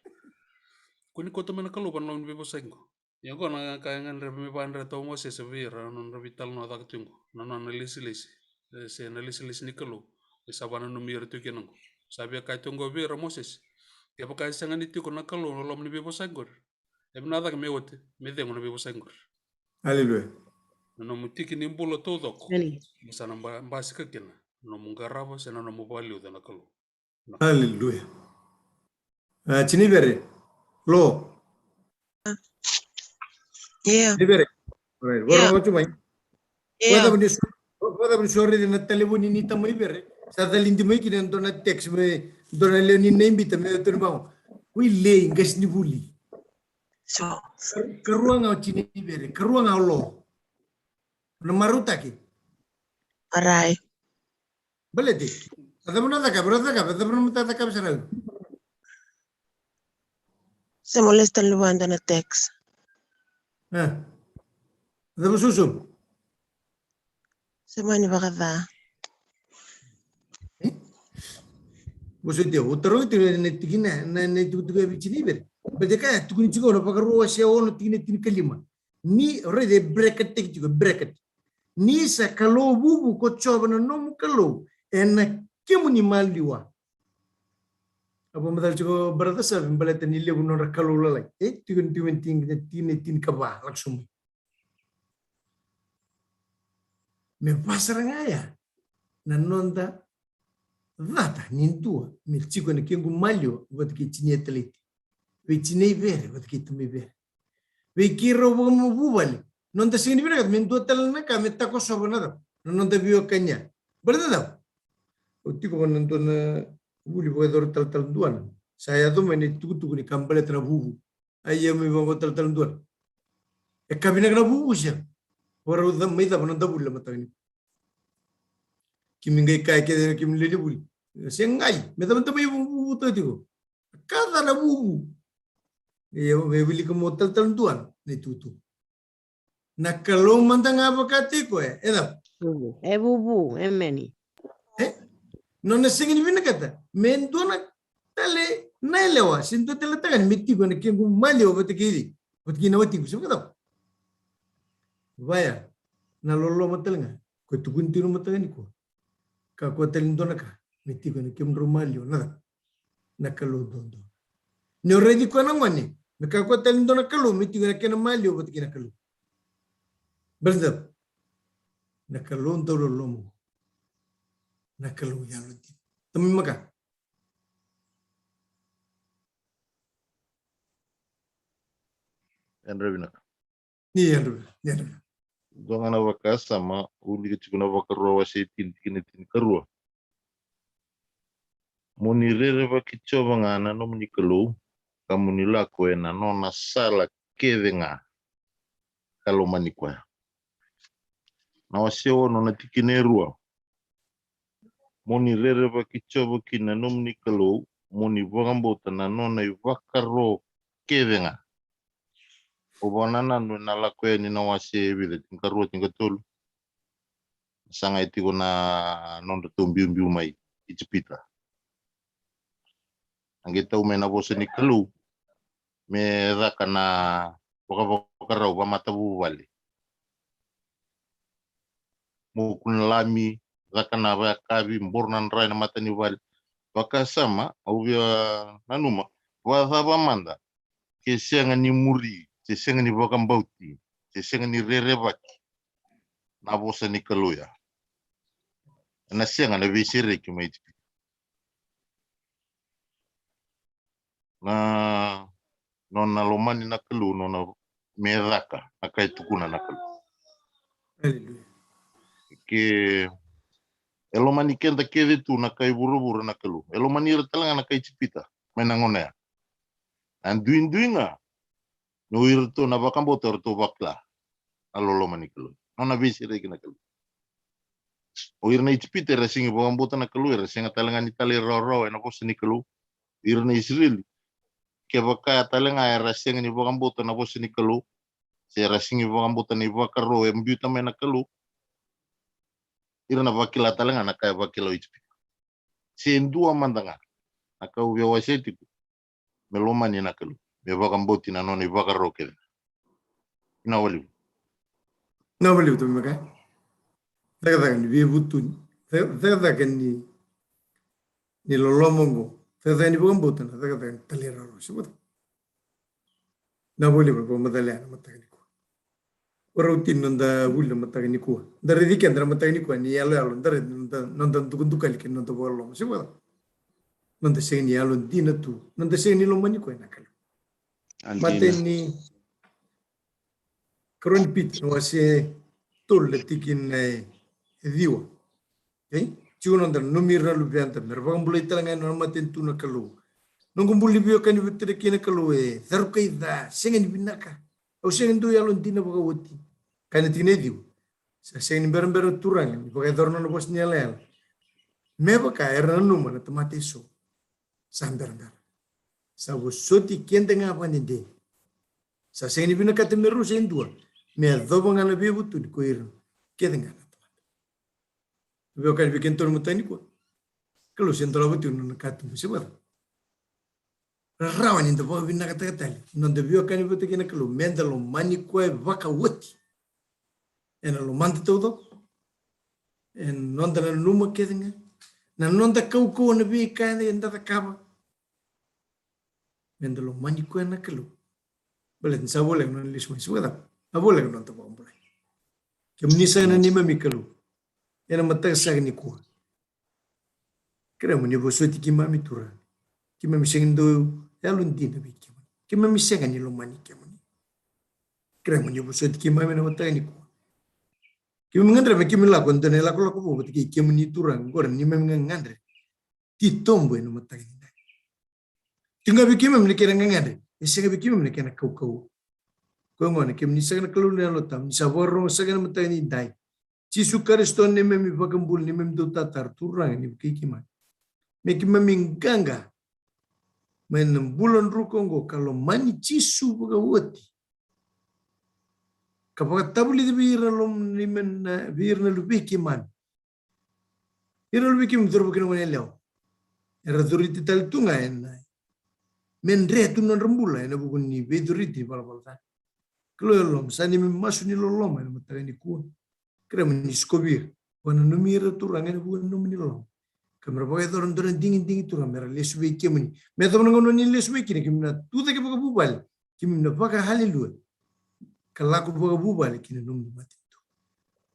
Kua ni kauta mai na Kalou va na loma ni veivosaki qo. Ia qo na ka e gadreva me vadreta o Mosese vei ira na nodra veitalanoa caka tu qo. Na nona lesilesi. E, se na lesilesi ni Kalou. E sa vananumi ira tu kina qo. Sa via kaya tu qo vei ira o Mosese. Kevaka e sega ni tiko na Kalou ena loma ni veivosaki qori, e vinaka cake me oti me cegu na veivosaki qori. Aleluya. Na nomu tiki ni bula taucoko, aleluya, me sa na ba-, basika kina na nomu qarava se na nomu vakaliuca na Kalou. Aleluya. A, Tinivere. Lo. Io. Tinivere. Alright. Io. Vara tu mai. Io. Vacava ni so-, vacava ni so raica na talevoni ni tamai Vere. Sa calidi mai kina e dua na text me dua na lewe ni Naibita me tu ni vaqo. Oi lei, qasenivuli. So. Karua ga o Tinivere. Karua ga o Lo. Na marautaki. Alright. Baleti. A cava na cakava, ra cakava, a cava na mata cakava sara. Se mo lesi tale vua e dua na text. A. A cava susu? Se mani vakaca. E? Vosoti au, au tarogi tu na tikina, na, na itukutuku e Tinivere. Baleti ka tukuni tiko na Vakarua wase ono tikina tinikalima. Ni, raica e bracket-taki tiko, bracket. Ni sa Kalou vuvu ko Jiova na nomu Kalou ena kemuni maliwa. A vakamacala tiko brother Savi baleta ni levu nodra kalou lalai. E, tiko ni tiko ni tini, tini, tinikava, lako sobu mai. Me vaka sara ga ya na noda cata ni dua me tiko ena kequ maliwa vata kei Tinia Taleti. Vei Tinai Vere vata kei tamai Vere. Vei keirau vakamavuvale. Noda sega ni vinakata me dua tale na ka me takosova na cava? Na noda veiwekani ya. Baleta cava? Au tiko vua na dua na vuli vakayacora talatala duana. Sa yaco mai na itukutuku ni ka baleta na vuvu. A ia mai vaqo talatala duana. E ka vinaka na vuvu se? Vakarau ca-, mai cava na noda vuli na mataka nikua? Keimami qai kaya kece na keimami lewe ni vuli. Se qai, me cava na tamai vuvu, vuvu tiko? Ka ca na vuvu. Ia, me wilika mo talatala duana na itukutuku. Na Kalou mada ga vaka tiko e, e cava? Vuvu. E vuvu, emeni. E? Nona sega ni vinakata me dua na tale na yalewa se dua tale na tagane me tiko ena kequ maliwa vata kei, vata kei na watiqu, se vakacava? Vaya, na loloma tale ga ko tukuni tiko na mataka nikua. Kakua tale ni dua na ka me tiko ena kemudrau maliwa na cava? Na Kalou duadua. Ni o raici koya na gone, me kakua tale ni dua na Kalou me tiko ena kena maliwa vata kei na Kalou. Baleta cava? Na Kalou dau loloma. Na Kalou yalodina. Tamai Maka. Yadra vinaka. Ni yadra vinaka, ni yadra vinaka. Dua ga na vakasama, au wilika tiko na Vakarua wase tini, tikina tinikarua. Mo ni rerevaki Jiova ga na nomuni Kalou, ka mo ni lako ena nona sala kece ga, ka lomani koya. Na wase ono na tikina e rua. Mo ni rerevaki Jiova kina na nomuni Kalou, mo ni vakabauta na nona ivakaro kece ga. Au vakanananu ena lako yani na wase e vica, tinikarua, tinikatolu. Sa qai tiko na nodratou biubiu mai Ijipita. A qai tau mai na vosa ni Kalou me caka na vakavakarau vakamatavuvale. Moku na lami, caka na vakayakavi, boro na dra ena mata ni vale. Vakasama, au via nanuma, vakacava mada ke sega ni muri, se sega ni vakabauti, se sega ni rerevaki na vosa ni Kalou ya, ena sega na veisereki mai Ijipita. Na nona lomani na Kalou, nona me caka na ka e tukuna na Kalou. Aleluya. Ke e lomani keda kece tu na kai vuravura na Kalou. E lomani ira tale ga na kai Ijipita mai na gauna ya. Na duidui ga ni o iratou na vakabauta eratou vakila na loloma ni Kalou, nona veisereki na Kalou. O ira na Ijipita era sega ni vakabauta na Kalou, era sega tale ga ni talairawarawa ena vosa ni Kalou. Ira na Isireli, kevaka tale ga era sega ni vakabauta na vosa ni Kalou, se era sega ni vakabauta na ivakaro e biuta mai na Kalou, ira na vakila tale ga na ka e vakila o Ijipita. Se dua mada ga na ka au via wasea tiko, me lomani na Kalou, me vakabauti na nona ivakaro kece. Vinaka vakalevu. Vinaka vakalevu tamai Maka. Cakacaka ni veivutuni. Caka-, cakacaka ni, ni loloma oqo. cakacaka ni vakabauta na cakacaka ni talairawarawa. Se vata na voli vakamacalia na mataka nikua. Varauti noda vuli na mataka nikua. Da raici keda na mataka nikua ni yaloyalo, da raici noda, noda dukadukali kei noda vakaloloma. Se vata noda sega ni yalo dina tu, noda sega ni lomani koya na Kalou. Matai ni Karua ni Pita na wase tolu na tikina e ciwa. Ei, tiko noda nanumi ira na luveda me ra vakabulai tale ga ena nona matanitu na Kalou. Noqu bula ni veiwekani vata kei na Kalou e carukai ca, sega ni vinaka. Au sega ni dau yalo dina vakaoti. Kaya na tikina e ciwa. Sa sega ni berabera Turaga ni vakayacora nona vosa ni yalayala. Me vaka era nanuma na tamata eso. Sa berabera. Sa vosoti keda ga vakadede. Sa sega ni vinakata me rusa e dua. Me yacova ga na veivutuni ko ira kece ga na tamata. Veiwekani vei kedatou na mataka nikua. Kalou se dolava tiko na nona katuba se vata. Rarawa ni da vakavinakataka tale noda veiwekani vata kei na Kalou, me da lomani koya vakaoti. Ena lomada taucoko, ena noda nanuma kece ga, na noda kaukauwa, na veika eda cakava. Me da lomani koya na Kalou. Baleta ni sa voleka na nona lesu mai se vakacava. Na voleka na noda vakabulai. Kemuni saka na neimami Kalou. Ena mataka saka nikua. Kerea mo ni vosoti keimami Turaga. Keimami sega ni dau yalo dina vei kemuni. Keimami sega ni lomani kemuni. Kerea mo ni vosoti keimami na mataka nikua. Keimami gadreva me keimami lako e dua na ilakolako vou vata kei kemuni Turaga. Oqori neimami gagadre. Titobu ena mataka ni dai. Tiko ga vei keimami na kena gagadre. E sega vei keimami na kena kaukauwa. Koya gona kemuni saka na Kalou na Yalo Tabu, ni sa vakarorogo saka ena mataka ni dai. Jisu Karisito neimami iVakabula, neimami Dautataro, Turaga ni vukei keimami. Me keimami qaqa mai na bula druka oqo ka lomani Jisu vakaoti. Ka vakatavulici vei ira na lom-, neimami na, vei ira na luvei keimami. Ira na luvei keimami cauravou kei na goneyalewa. Era coriti tale tu ga ena, me dre tu na nodra bula ena vuku ni veicuriti ni valavala ca. Kalou e loloma, sa neimami masu ni loloma ena mataka nikua. Kerea mo ni sikovi ira. Vakananumi ira Turaga ena vuku ni nomuni loloma. Ka me ra vakayacora e dua na digidigi Turaga me ra lesu vei kemuni. Me yacova na gauna ni lesu mai kina, keimami na tucake vakavuvale. Keimami na vaka haleluya ka lako vakavuvale ki na nomuni matanitu.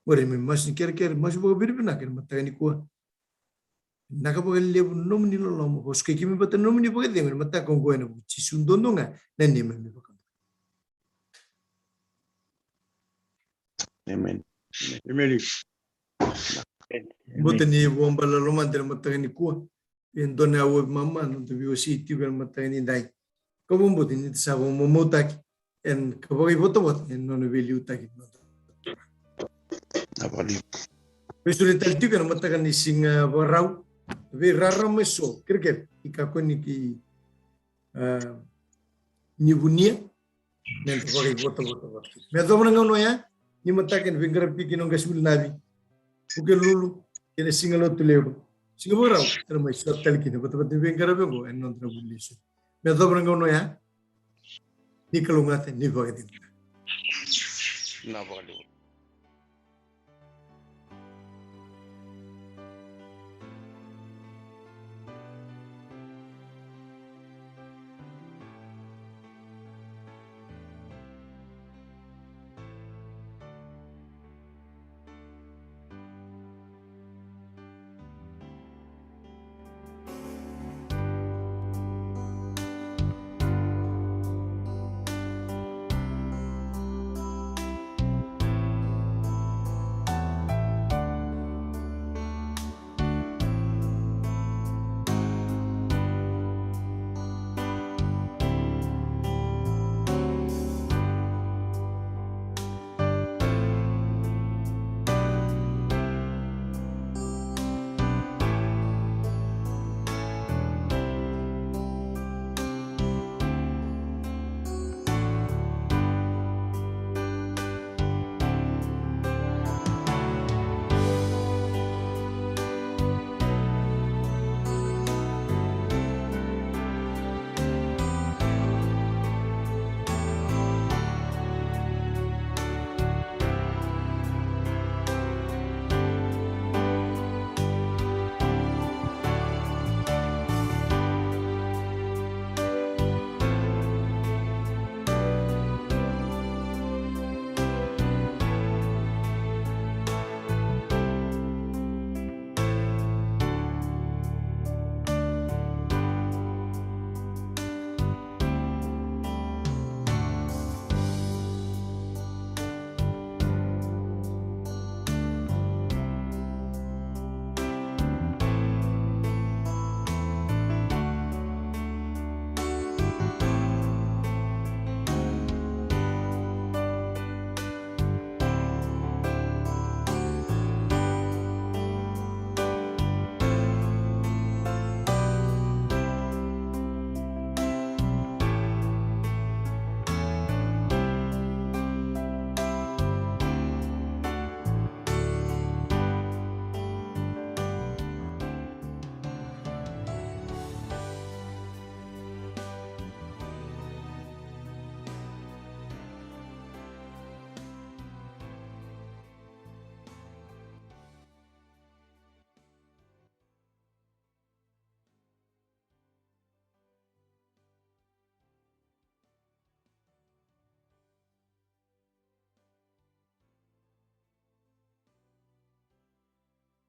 Oqori me masu ni kerekere, masu vakavinavinaka ena mataka nikua. Vinaka vakalevu na nomuni loloma, vakasukai keimami vata na nomuni vakacegu ena mataka oqo ena vuku i Jisu duadua ga na neimami iVakabula. Amen. Amen. Bota ni vuabala lomada ena mataka nikua. E dua na yau mama, noda veiwasei tiko ena mataka ni dai. Ka vakabauta ni da sa vakamamautaki ena ka vakaivotavota ena nona veiliutaki. Na vale. Veisureti tale tiko ena mataka ni siga Vakarau. Veirara mai so, kerekere, i kakua ni ki, ah, ni vunia. Me da vakaivotavota vata. Me yacova na gauna oya, ni mataka ena veiqaravi kina o qasenivuli Navi, Vukelulu, kei na siga Lotulevu. Siga Vakarau, era mai sota tale kina, vatavata ni veiqaravi oqo ena noda na vuli lesu. Me yacova na gauna oya, ni kalougata, ni vakacegu. Na vakacegu.